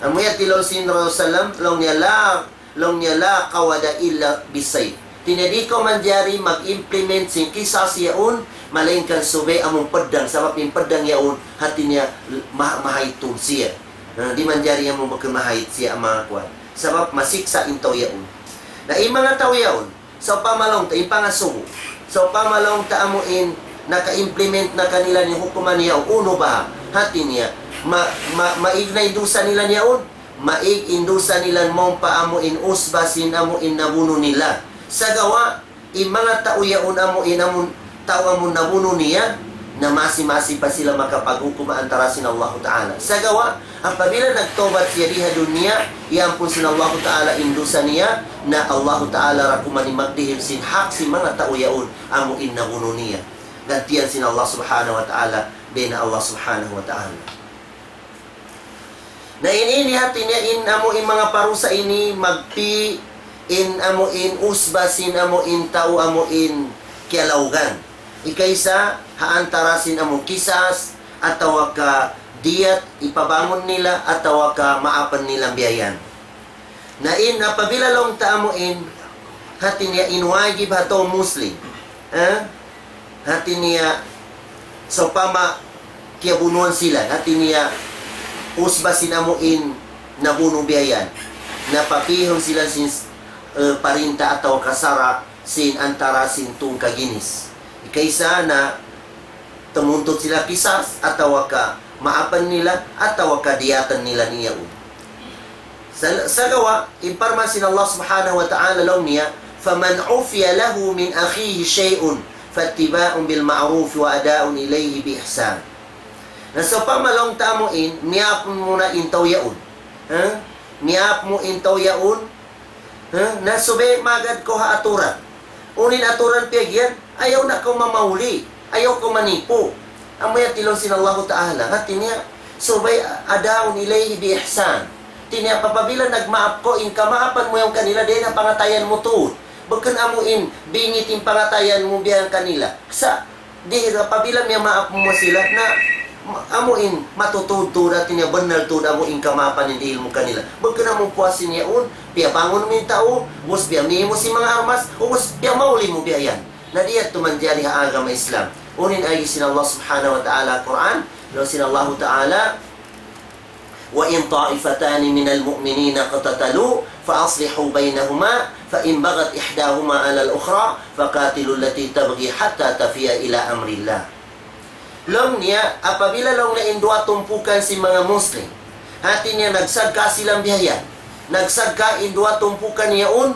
Amu yadtu laung sin Rasul sallam, laung niya, "La," laung niya, "la qawada illa bisayf." Hati niya di' kaw manjari mag-implement sin kisas yaun, malaingkan subay amu in paddang, sabab in paddang yaun, hati niya ma-, mahait tuud siya. Na, di' manjari amu in bukun mahait siya amu in kuwan. Sabab masiksa' in tau yaun. Na in manga tau yaun, sawpama laung ta, in pangasubu. Sawpama laung ta amu in naka-implement na kanila in hukuman yaun, unu ba? Hati niya, ma-, ma-, maig na in dusa nila yaun, maig in dusa nila mawn pa amu in usba sin amu in nabunu' nila. Sagawa', in manga tau yaun amu in amu in tau amu in nabunu' niya, na masi-masi pa sila makapaghukum antara sin Allahu Ta'ala. Sagawa', apabila nagtawbat siya di ha dunya, iyampun sin Allahu Ta'ala in dusa niya, na Allahu Ta'ala da kuman in magdihil sin hak sin manga tau yaun amu in nabunu' niya. Gantian sin Allah Subhanahu wa Ta'ala, dayn ha Allah Subhanahu wa Ta'ala. Na ini, ini hati niya in amu in manga parusa ini magpi' in amu in usba sin amu in tau amu in kiyalawgan. Ikaisa, ha antara sin amu kisas, atawa ka diyat, ipabangun nila, atawa ka maapan nila biya' yan. Na in apabila laung ta amu in, hati niya in wajib ha tau Muslim. Eh? Hati niya, sawpama kiyabunuan sila, hati niya usba sin amu in nabunu' biya' yan. Na papihun sila sin, eh, parinta atawa ka sara' sin antara sin tungka ginis. Ikaisa na tumuntut sila kisas, atawa ka maapan nila, atawa ka diyatan nila niya yaun. Sa-, sagawa', in parman sin Allah Subhanahu wa Ta'ala laung niya, فَمَنْ عُفِيَ لَهُ مِنْ أَخِيهِ شَيْءٌ فَاتِّبَاعٌ بِالْمَعْرُوفِ وَأَدَاءٌ إِلَيْهِ بِإِحْسَانٍ. Na sawpama laung ta amu in, miyap mu na in tau yaun. Ha? Miyap mu in tau yaun, ha? Na subay magad kaw ha aturan. Unu in aturan piyag'iyan, ayaw na kaw mamahuli, ayaw kaw manipu. Amu yan in laung sin Allahu Ta'ala. Hati niya, subay أَدَاءٌ إِلَيْهِ بِإِحْسَانٍ. Hati niya, apabila nagmaap kaw, in kamaapan mu yan kanila, dayn ha pangatayan mu tuud. Bukun amu in bingit in pangatayan mu biya' yan kanila. Sa' di' apabila miyamaap mu sila na ma-, amu in matutuud tuud, hati niya bannal tuud amu in kamaapan in dihil mu kanila. Bukun amu puas sin yaun, piyabangun mu in tau, ubus piyamī mu sin manga armas, ubus piyamahuli mu biya' yan. Na di' yadtu manjari ha agama Islam. Unu in agi sin Allah Subhanahu wa Ta'ala Qur'an, laung sin Allahu Ta'ala, وَإِنْ طَائِفَتَانِ مِنَ الْمُؤْمِنِينَ اقْتَتَلُوا فَأَصْلِحُوا بَيْنَهُمَا فَإِنْ بَغَتْ إِحْدَاهُمَا عَلَى الْأُخْرَى فَقَاتِلُوا الَّتِي تَبْغِي حَتَّى تَفِيءَ إِلَى أَمْرِ اللَّهِ. Laung niya, apabila laung niya in duwa tumpukan sin manga Muslim, hati niya nagsagka' sila biya' yan. Nagsagka' in duwa tumpukan yaun,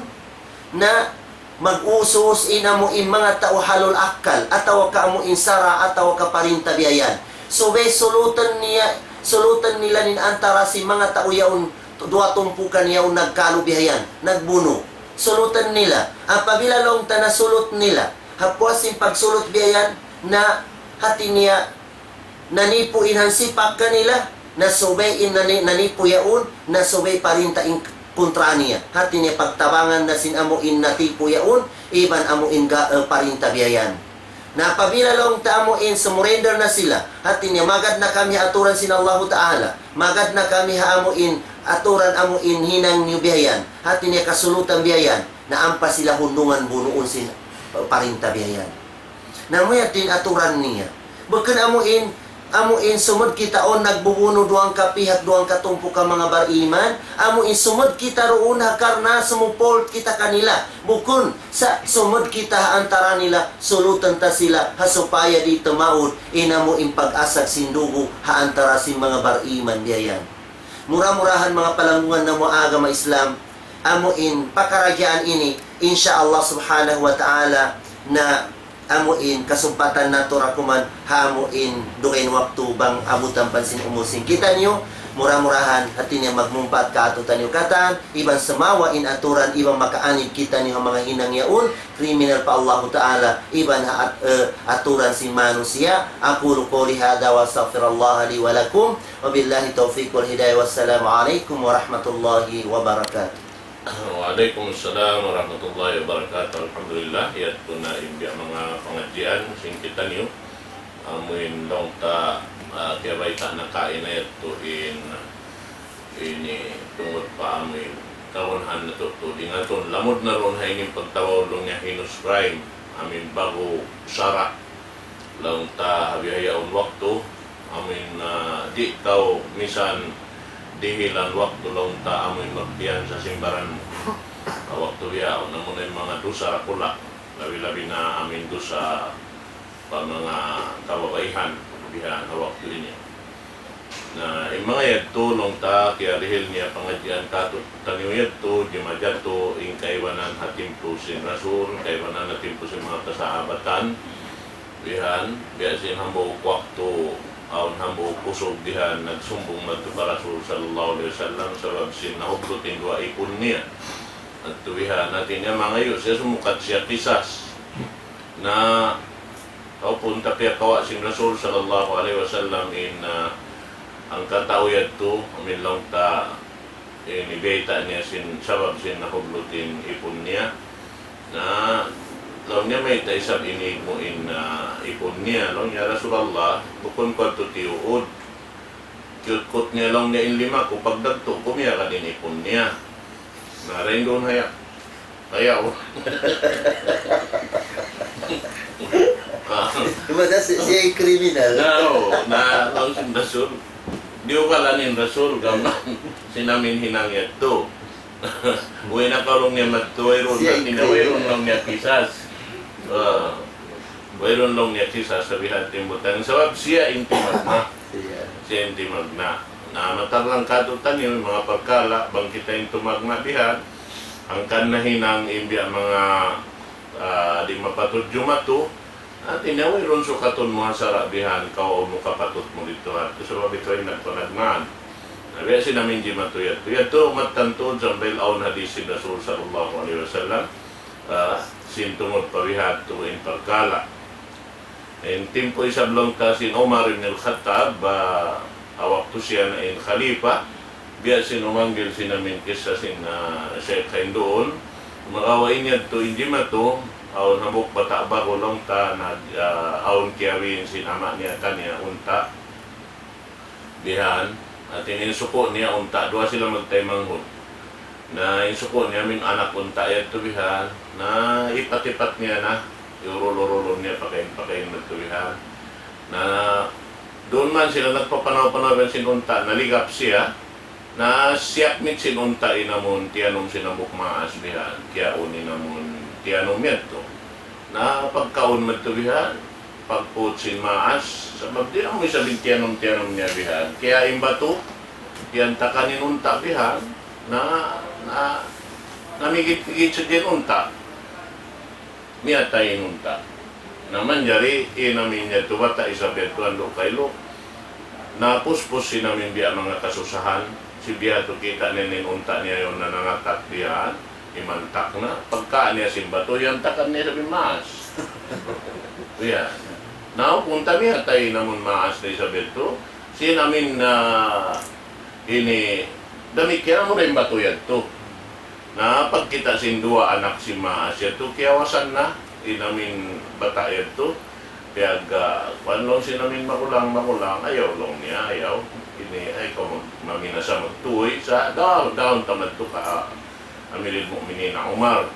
na mag-usus in amu in manga tau ahlul akkal, atawa ka amu in sara', atawa ka parinta biya' yan. Subay sulutun niya, sulutun nila in antara sin manga tau yaun, duwa tumpukan yaun nagkalu biya' yan, nagbunu'. Sulutun nila. Apabila laung ta nasulut nila, ha puas sin pagsulut biya' yan, na Hati niya, nanipu in hansipak kanila, na subay in nani-, nanipu yaun, na subay parinta in kuntra niya. Hati niya, pagtabangan na sin amu in natipu yaun, iban amu in ga-, eh, parinta biya' yan. Na apabila laung ta amu in sumurrender na sila, hati niya, magad na kami ha aturan sin Allahu Ta'ala, magad na kami ha amu in aturan amu in hinang niyu biya' yan, hati niya, kasulutan biya' yan, na ampa sila hundungan bunuun sin, eh, parinta biya' yan. Na amu yadtu in aturan niya. Bukun amu in, amu in sumud kita awn nagbubunu duwang kapihak, duwang katumpuk ha manga bariman. Amu in sumud kita duun ha karna' sumuport kita kanila. Bukun sa' sumud kita ha antara nila, sulutan ta sila, ha supaya di' tumaud in amu in pag-asag sin dugu' ha antara sin manga bariman biya' yan. Mura-murahan manga palanggungan namu' agama Islam, amu in pakaradjaan ini, insya Allah subhanahu wa ta'ala, na amu in kasumpatan natu' ra kuman ha amu in dugaing waktu bang abutan pa sin umul sin kitaniyu, mura-murahan hati niya magmumpaat kātu'niyu katan, iban sumagawa' in aturan, iban makaanib kitaniyu ha manga hinang yaun, kriminal pa Allahu Ta'ala, iban ha at-, eh, aturan sin manusiya'. أقول قولي هذا وأستغفر الله لي ولكم. وبالله التوفيق والهداية. والسلام عليكم ورحمة الله وبركاته. Wa alaykum assalam warahmatullahi wabarakatuh. Alhamdulillah, yadtu na in biya' manga pangadjian sin kitaniyu. Amu in laung ta, ah, kiyabayta' na kaina yadtu in, ini tungud pa amu in kagunahan natu' tuud ingatun. Lamud na duun ha ini pagtawagun niya heinous crime, amu in ba'gu sara'. Laung ta ha bihaun waktu, amu in, ah, di' kaw misan dihilan waktu laung ta amu in magpiyansa sin baran mu. Ha waktu bihaun, amu na in manga dusa dakula', labi-labi na amu in dusa pa manga kababaihan, bihaun ha waktu ini. Na, in manga yadtu, laung ta, kiyarihil niya pangadjian kātu'niyu yadtu, jimatu in kaibanan ha timpu sin Rasul, kaibanan ha timpu sin manga kasahabatan, bihaun, biya' sin hambuuk waktu, awn hambuuk usug bihaun, nagsumbung madtu pa Rasul sallallahu alayhi wasallam, sabab sin nahublut in duwa ipun niya. Madtu bihaun, hati niya mangayu' siya, sumukat siya kisas. Na, kaw pun tapi kawa' sin Rasul sallallahu alayhi wasallam in, ah, hangka tau yadtu, amu in laung ta, in bayta' niya sin, sabab sin nahublut in ipun niya. Na, laung niya mayta' isab ini mu in, ah, ipun niya. Laung niya, "Rasulullah, bukun ku yadtu tiyuud. Kiyutkut niya laung niya in lima ku, pagdagtu' ku miyagad in ipun niya." Na, dayn duun haya. Kaya, ah. Diba, that's, siya in kriminal. Na, oo, na, laung sin Rasul. Di' ugalan in Rasul, gam sin amu in hinang yadtu. Uy, na kaw laung niya madtu, wayruun na, wayruun laung niya kisas. Ah. Wayruun laung niya kisas, sabihan timbutang. Sabab siya in timagna'. Siya. Siya in timagna'. Na, matarrang kātu'niyu, manga parkala', bang kita in tumagna' bihaun, hangkan nahinang in biya' manga, ah, di' mapatut jumatu, hati niya wayruun sukatun mu ha sara' bihaun, kaw mu kapatut mu didtu ha, sabab ikaw in nagpanagnaan. Na, biya' sin amu in jimatu yadtu. Yadtu, mattan tuud sampay awn hadis sin Rasul sallallahu alayhi wasallam, ah, sin tungud pa bihadtu in parkala'. In timpu isab laung ta sin Umar ibn al-Khattab, ah, ha waktu siya na in khalifa, biya' sin umanggil sin amu in kissa sin, ah, Sheikh Khain duun, makawa' in yadtu in jimatu, awn hambuuk bata' ba'gu laung ta na, ah, awn kiyawin sin ama' niya kaniya unta'. Bihaun, hati niya in suku' niya unta', duwa sila magtaymanghud. Na in suku' niya amu in anak unta' yadtu bihaun. Na ipat-ipat niya na, iurul-urul niya pakain-pakain madtu bihaun. Na duun man sila nagpapanaw-panaw bihaun sin unta', naligap siya. Na siyakmit sin unta' in amu in tiyanum sin hambuuk maas bihaun, kiyaun in amu in tiyanum yadtu. Na pagkaun madtu bihaun, pagput sin maas, sabab di' na mu isab in tiyanum-tiyanum niya bihaun. Kaya in batu, tiyantakan in unta' bihaun, na, na, namigit-migit sadja in unta'. Miyatay in unta'. Na manjari, in amu in yadtu bata' isab yadtu andu' kailu. Napuspus sin amu in biya' manga kasusahan, sin biya' tu kita' niya in unta' niya yaun na nangatak bihaun. Imantak na, pagka niya sin batu, iyantakan niya isab in maas. Iya. Na, punta niya, tay namun maas da isab yadtu. Sin amin na ini, damikkiyan amu na in batu yadtu. Na, pagkita' sin duwa anak sin maas yadtu, kiyawasan na, in amin bata' yadtu. Piyag, ah, kuwan laung sin amin magulang, magulang, ayaw laung niya, ayaw. Ini, ay, kamu, maminasa magtuy, sa, daw, daw, tamad tu ka, ah, Amiril Mu'minin Umar.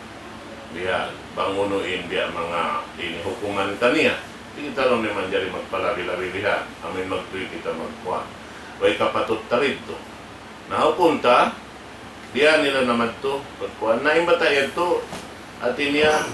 Biya', bang unu in biya' manga ini hukuman kaniya. Di' kita laung niya manjari magpalabi-labi biya'. Amin magtuy kita magkuwan. Way kapatut ta didtu. Na, hukum ta, diya nila na madtu, pagkuwan. Na, in bata' yadtu, hati niya,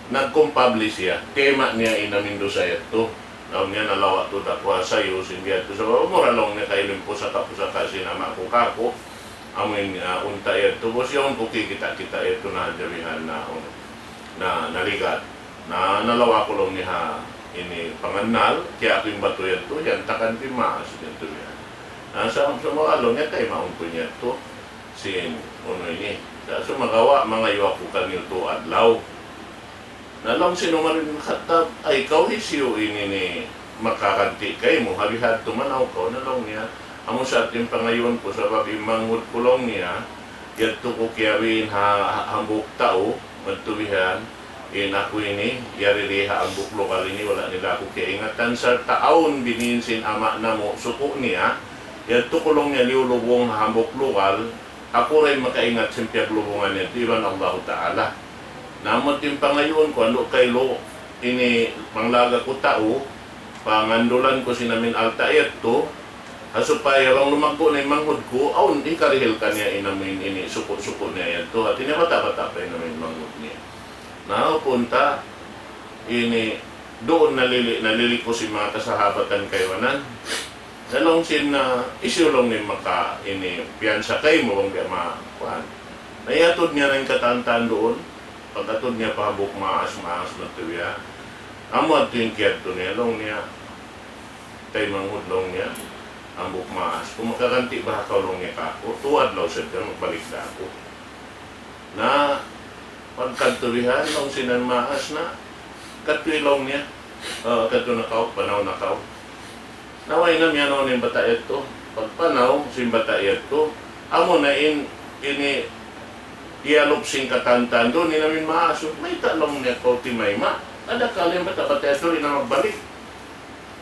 nagkumpabli siya. Kayma niya in amin dusa yadtu. Laung niya nalawa' tuud aku ha sayu, sin biya' tu. Sabab mura laung niya kailu in pusaka-pusaka sin ama' ku kāku'. Amu in, ah, unta' yadtu, bus yaun ku kikita'-kita' yadtu na hadja bihan na, unu, na, naligat. Na, nalawa' ku laung niya ha, ini pangannal, kiyatu' in batu yadtu, yan takan pi maas yadtu bihan. Na, sa, sa mura laung niya, kaymaun ku yadtu, sin, unu ini. Sa, sumagawa', mangayu' aku kaniyu tu adlaw. Na laung sin Umar bin Khattab, "Ay, kaw hisiyu ini in makaganti' kaymu, ha bihadtu manaw kaw?" Na laung niya, "Amu sa in pangayuun ku, sabab in manghud ku," laung niya, "yadtu ku kiyabin ha, ha hambuuk tau, madtu bihan, in aku ini, yari di ha hambuuk lugal ini, wala' nila aku kiyaingatan, sarta' awn binin sin ama' namu' suku' niya, yadtu ku," laung niya, "liyulubung ha hambuuk lugal, aku da in makaingat sin piyaglubungan niya, iban Allahu Ta'ala. Na amu in pangayuun ku, andu' kailu, ini panglaga ku tau, pangandulan ku sin amin alta' yadtu, ha supaya bang lumaggu' na in manghud ku, awn hikarihil kaniya in amin ini suku'-suku' niya yadtu." Hati niya bata'-bata' pa in amin manghud niya. Na, punta, ini, duun nalili', nalili' ku sin manga kasahabatan kaibanan. Na laung sin, ah, hisiyu laung in maka, ini, piyansa kaymu bang biya' ma, kuwan. Na iyatud niya na in katan-katan duun, pagkatud niya pa hambuuk maas, maas madtu biya'. Amu yadtu in kiyadtu niya, laung niya, "Tay manghud," laung niya, "hambuuk maas. Ku makaganti' baha' kaw," laung niya, "kāku'. Tu adlaw sadja magbalik da aku." Na, pagkadtu bihan, laung sin amin maas na, "Kadtu," laung niya, "ah, kadtu na kaw, panaw na kaw." Na way na miyanaw in bata' yadtu. Pagpanaw sin bata' yadtu, amu na in, ini, iyalup sin katan-katan duun, in amin maas, "Mayta'," laung niya, "kaw timayma'? Adakala in bata'-bata' yadtu di' na magbalik.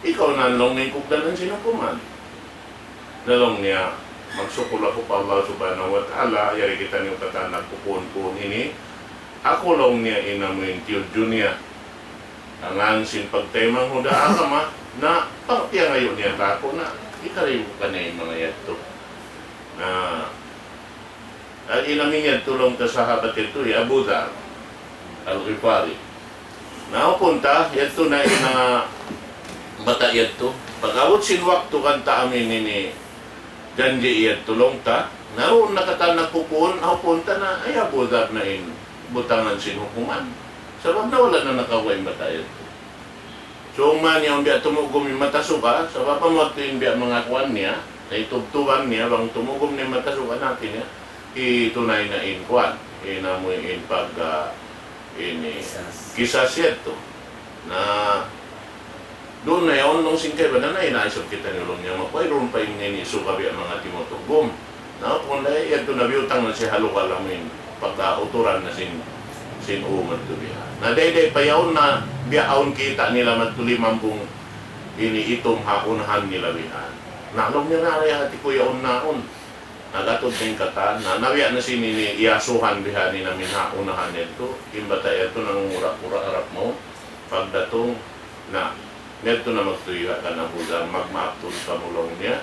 Ikaw na laung niya in kugdanan sin hukuman." Na laung niya, "Magsukul aku pa Allah Subhanahu wa Ta'ala, yari kitaniyu katan nagpupuun-puun ini. Aku," laung niya, "in amu in tiyudju niya. Hangkan sin pagtaymanghud ha agama, na pagtiyangayu' niya kāku', na hikaribu kaniya in manga yadtu." Na, in amin yadtu laung ta sahabat yadtu, hi Abu Dhar Al-Ghifari. Na, punta, yadtu na in, ah, bata' yadtu. Pag-abut sin waktu kan ta amin ini, janji' yadtu laung ta. Na, duun na katan nagpupuun, aw punta na, hi Abu Dhar na in butangan sin hukuman. Sabab na wala' na nakawa' in bata' yadtu. So, man niya, awn biya' tumugum in mata suga, sabab amu yadtu in biya' manga kuwan niya, na itubtuban niya, bang tumugum in mata suga, hati niya, hitunay na in kuwan, in amu in pag, ah, ini, kisas. Kisas yadtu. Na, duun na yaun laung sin kaibanan na, inaisab kitaniyu laung niya, makuway duun pa in ini suga biya' manga timutugum. Na, pun da, yadtu na biyutang na siya ha lugal amu in pagkauturan na sin, sin umat tu biya'. Na, day-day pa yaun na, biya' awn kita' nila madtu limambung ini itum ha unahan nila biya'. Na, laung niya na, "Ay, hati ku yaun na awn." Nagatud na in katan, na, nabiya' na sin ini iyasuhan biya' ini amin ha unahan yadtu, in bata' yadtu nangungura-ura harap mawn, pagdatung, na, Niyadtu na magtuy ha kan Abu Dhar, "Magmaap tuud kamu," laung niya.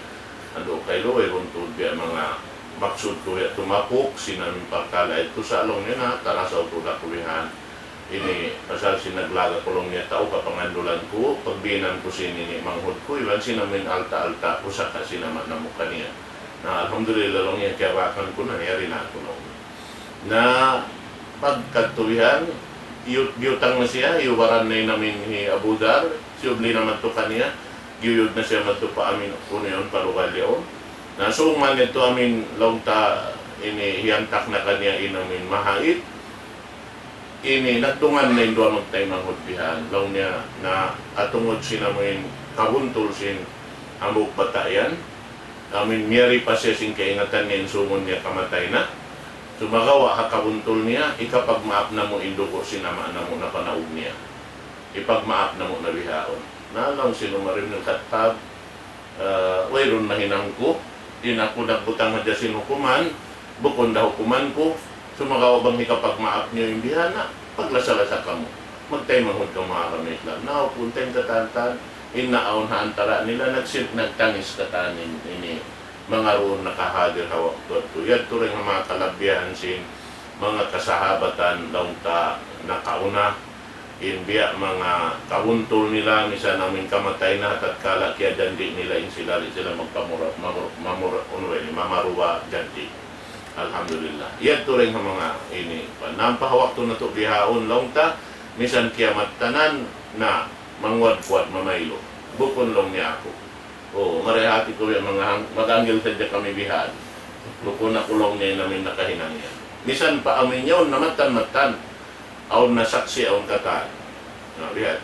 "Andu' kailu, wayruun tuud biya' manga maksud ku biya' tumapuk sin amin parkala' yadtu sa," laung niya, "na, tarasaw tuud aku bihan. Ini pasal sin naglaga ku," laung niya, "tau kapangandulan ku, pagbinan ku sin ini manghud ku, iban sin amin alta'-alta' ku saka sin ama' namu' kaniya. Na, alhamdulillah," laung niya, "kiyabakan ku na, yari na aku," laung niya. Na, pagkadtu bihan, iyu-, biyutang na siya, iyubaran na in amin hi Abu Dhar, siyubli na madtu kaniya, giyuyud na siya madtu pa amin, unu yaun, pa lugal yaun. Na, sung man yadtu amin, laung ta ini, hiyantak na kaniya in amin mahait. Ini nagtungan na in duwa magtaymanghud bihan, laung niya na atungud sin amuin kabuntul sin hambuuk bata' yan, amuin miyari pa siya sin kaingatan niya in sumun niya kamatay na. Sumagawa' ha kabuntul niya, ikapagmaap namu' in dugu' sin ama' namu' napanaug niya. Ipagmaap namu' na bihaun. Na laung sin Umar ibn al-Khattab, ah, wayruun mahinang ku, in aku nagbutang hadja sin hukuman, bukun da hukuman ku, sumagawa' bang hikapagmaap niyu in bihan na, paglasa-lasa kamu. Magtaymanghud kamu ha agama Islam. Na, punta in katan-katan, in naawn ha antara' nila, nagsin-, nagtangis katan in, ini, manga duun nakahadir ha waktu yadtu. Yadtu da in manga kalabihan sin manga kasahabatan laung ta nakauna, in biya' manga kabuntul nila, misan amuin kamatay na, tatkala kiyajandi nila in sila, di' sila magpamura, mamur-, mamur-, unu ini, mamaruwa jandi. Alhamdulillah. Yadtu da in manga ini. Nampa ha waktu natu' bihaun laung ta, misan kiyamattanan na, mangwad-kuwad mamaylu. Bukun laung niya aku. O, mari hati ku yan, manga hang-, mag-anggil sadja kami bihan. Bukun aku laung niya in amuin nakahinang yan. Misan pa amuin yaun namattan-mattan. Awn na saksi', awn katan. Na, bihan.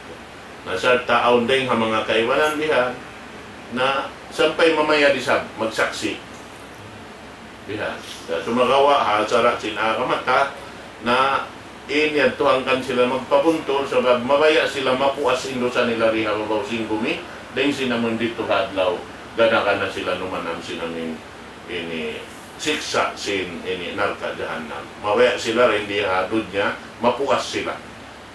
Na, sarta' awn dayng ha manga kaibanan bihan. Na, sampay mamayad isab, magsaksi'. Bihan. Na, sumagawa', ha, sara' sin agama ta, na, in yadtu hangkan sila magpabuntul, sabab mabaya' sila mapuas in dusa nila di ha babaw sin bumi, dayng sin amun didtu ha adlaw, gana-gana sila numanam sin amuin ini siksa' sin ini narka' jahannam. Mabaya' sila dayn di ha dunya, mapuas sila.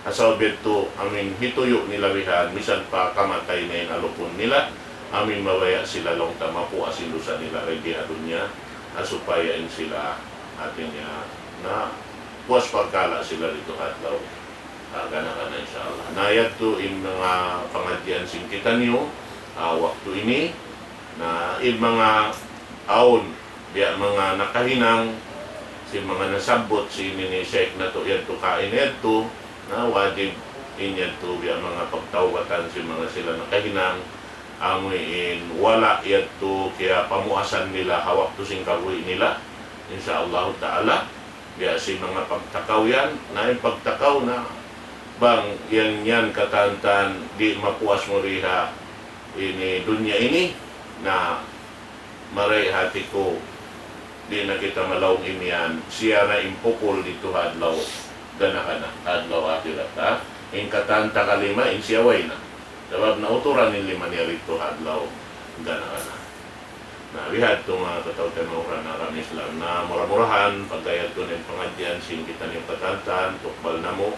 Sabab yadtu amuin hituyu' nila bihan, misan pa kamatay na in alupun nila, amuin mabaya' sila laung ta mapuas in dusa nila dayn di ha dunya, ha supaya in sila, hati niya, na puas parkala' sila didtu ha adlaw, ah, gana-gana, insya Allah. Na yadtu in manga pangadjian sin kitaniyu, ah, waktu ini, na in manga awn biya' manga nakahinang sin manga nasabbut sin ini Sheikh natu' yadtu kaina yadtu, na wajib in yadtu biya' manga pagtawbatan sin manga sila nakahinang, amuin wala' yadtu kiyapamuasan nila ha waktu sin kabuhi' nila, insya Allahu ta'ala, biya' sin manga pagtakaw yan, na in pagtakaw na bang yan, yan katantan di' mapuas mu di ha ini dunya ini, na mari hati ku, di' na kita malaung imiyan, siya na in pukul didtu ha adlaw gana-gana, adlaw akhirat, ha? In katan takalima, in siya way na. Sabab nauturan in lima niya didtu ha adlaw gana-gana. Na, bihadtu manga kataw-taymanghuran ha agama Islam. Na, mura-murahan, pagka yadtu na in pangadjian sin kitaniyu katantan, tukbal namu'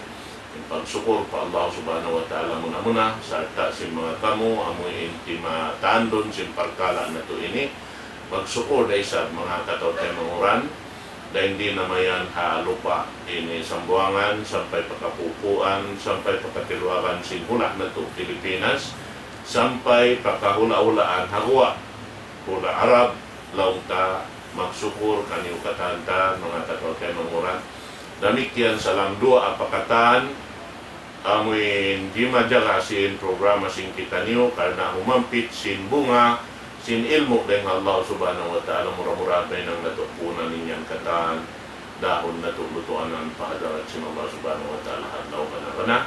in pagsukur pa Allah Subhanahu wa Ta'ala muna-muna, sarta' sin manga kamu, amu in timatandun sin parkala' natu' ini, magsukul da isab manga kataw-taymanghuran, dayn di na mayan ha lupa' ini Sambuwangan, sampay pa kapupuan, sampay pa katiluagan sin hula' natu' Pilipinas, sampay pa kahula'-hulaan ha guwa' hula' Arab, laung ta magsukul kaniyu katantan, manga kataw-taymanghuran. Damikkiyan salam duwaa pa katan, amuin di' majaga sin programa sin kitaniyu, karna' humampit sin bunga, sin ilmu' dayn ha Allah Subhanahu wa Ta'ala, mura-murahan mahinang natu' puunan in yan katan, dahun natu' lutuanan pa hadarat sin Allah Subhanahu wa Ta'ala, ha adlaw gana-gana.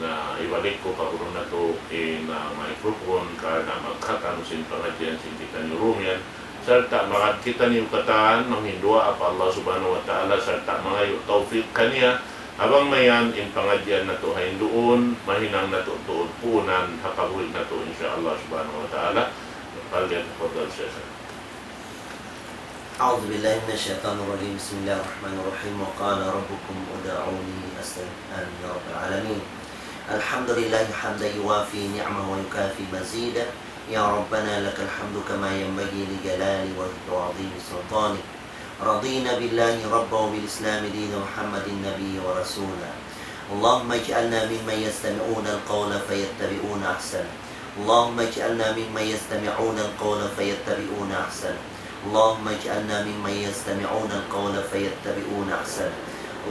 Na, ibalik ku pa guru natu' in, ah, microphone, karna' magkatan sin pangadjian sin kitaniyu duun yan. Sarta' magad kitaniyu katan, manghinduwaa pa Allah Subhanahu wa Ta'ala, sarta' mangayu' tawfik kaniya, ha bang mayan in pangadjian natu' ha yan duun, mahinang natu' tuud puunan ha kabuhi' natu', insya Allah Subhanahu wa Ta'ala. فليتفضل شيخنا. أعوذ بالله من الشيطان الرجيم. بسم الله الرحمن الرحيم. وقال ربكم ادعوني أستجب. آمين يا رب العالمين. الحمد لله حمدا يوافي نعمه ويكافي مزيده. يا ربنا لك الحمد كما ينبغي لجلال وجهك وعظيم سلطانك. رضينا بالله ربا وبالإسلام دينا ومحمد نبيا ورسولا. اللهم اجعلنا ممن يستمعون القول فيتبعون أحسنه. اللهم اجعلنا ممن يستمعون القول فيتبعون أحسنه. اللهم اجعلنا ممن يستمعون القول فيتبعون أحسنه.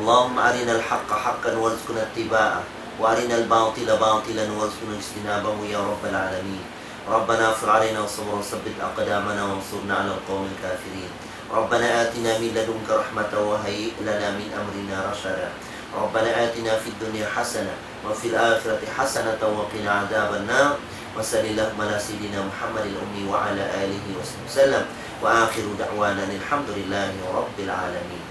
اللهم أرنا الحق حقا وارزقنا اتباعه، وأرنا الباطل باطلا وارزقنا اجتنابه يا رب العالمين. ربنا افرغ علينا صبرا وثبت أقدامنا وانصرنا على القوم الكافرين. ربنا آتنا من لدنك رحمة وهيئ لنا من أمرنا رشدا. ربنا آتنا في الدنيا حسنة وفي الآخرة حسنة وقنا عذاب النار. وصل اللهم على سيدنا محمد الأمي وعلى آله وصحبه وسلم. وآخر دعوانا أن الحمد لله رب العالمين.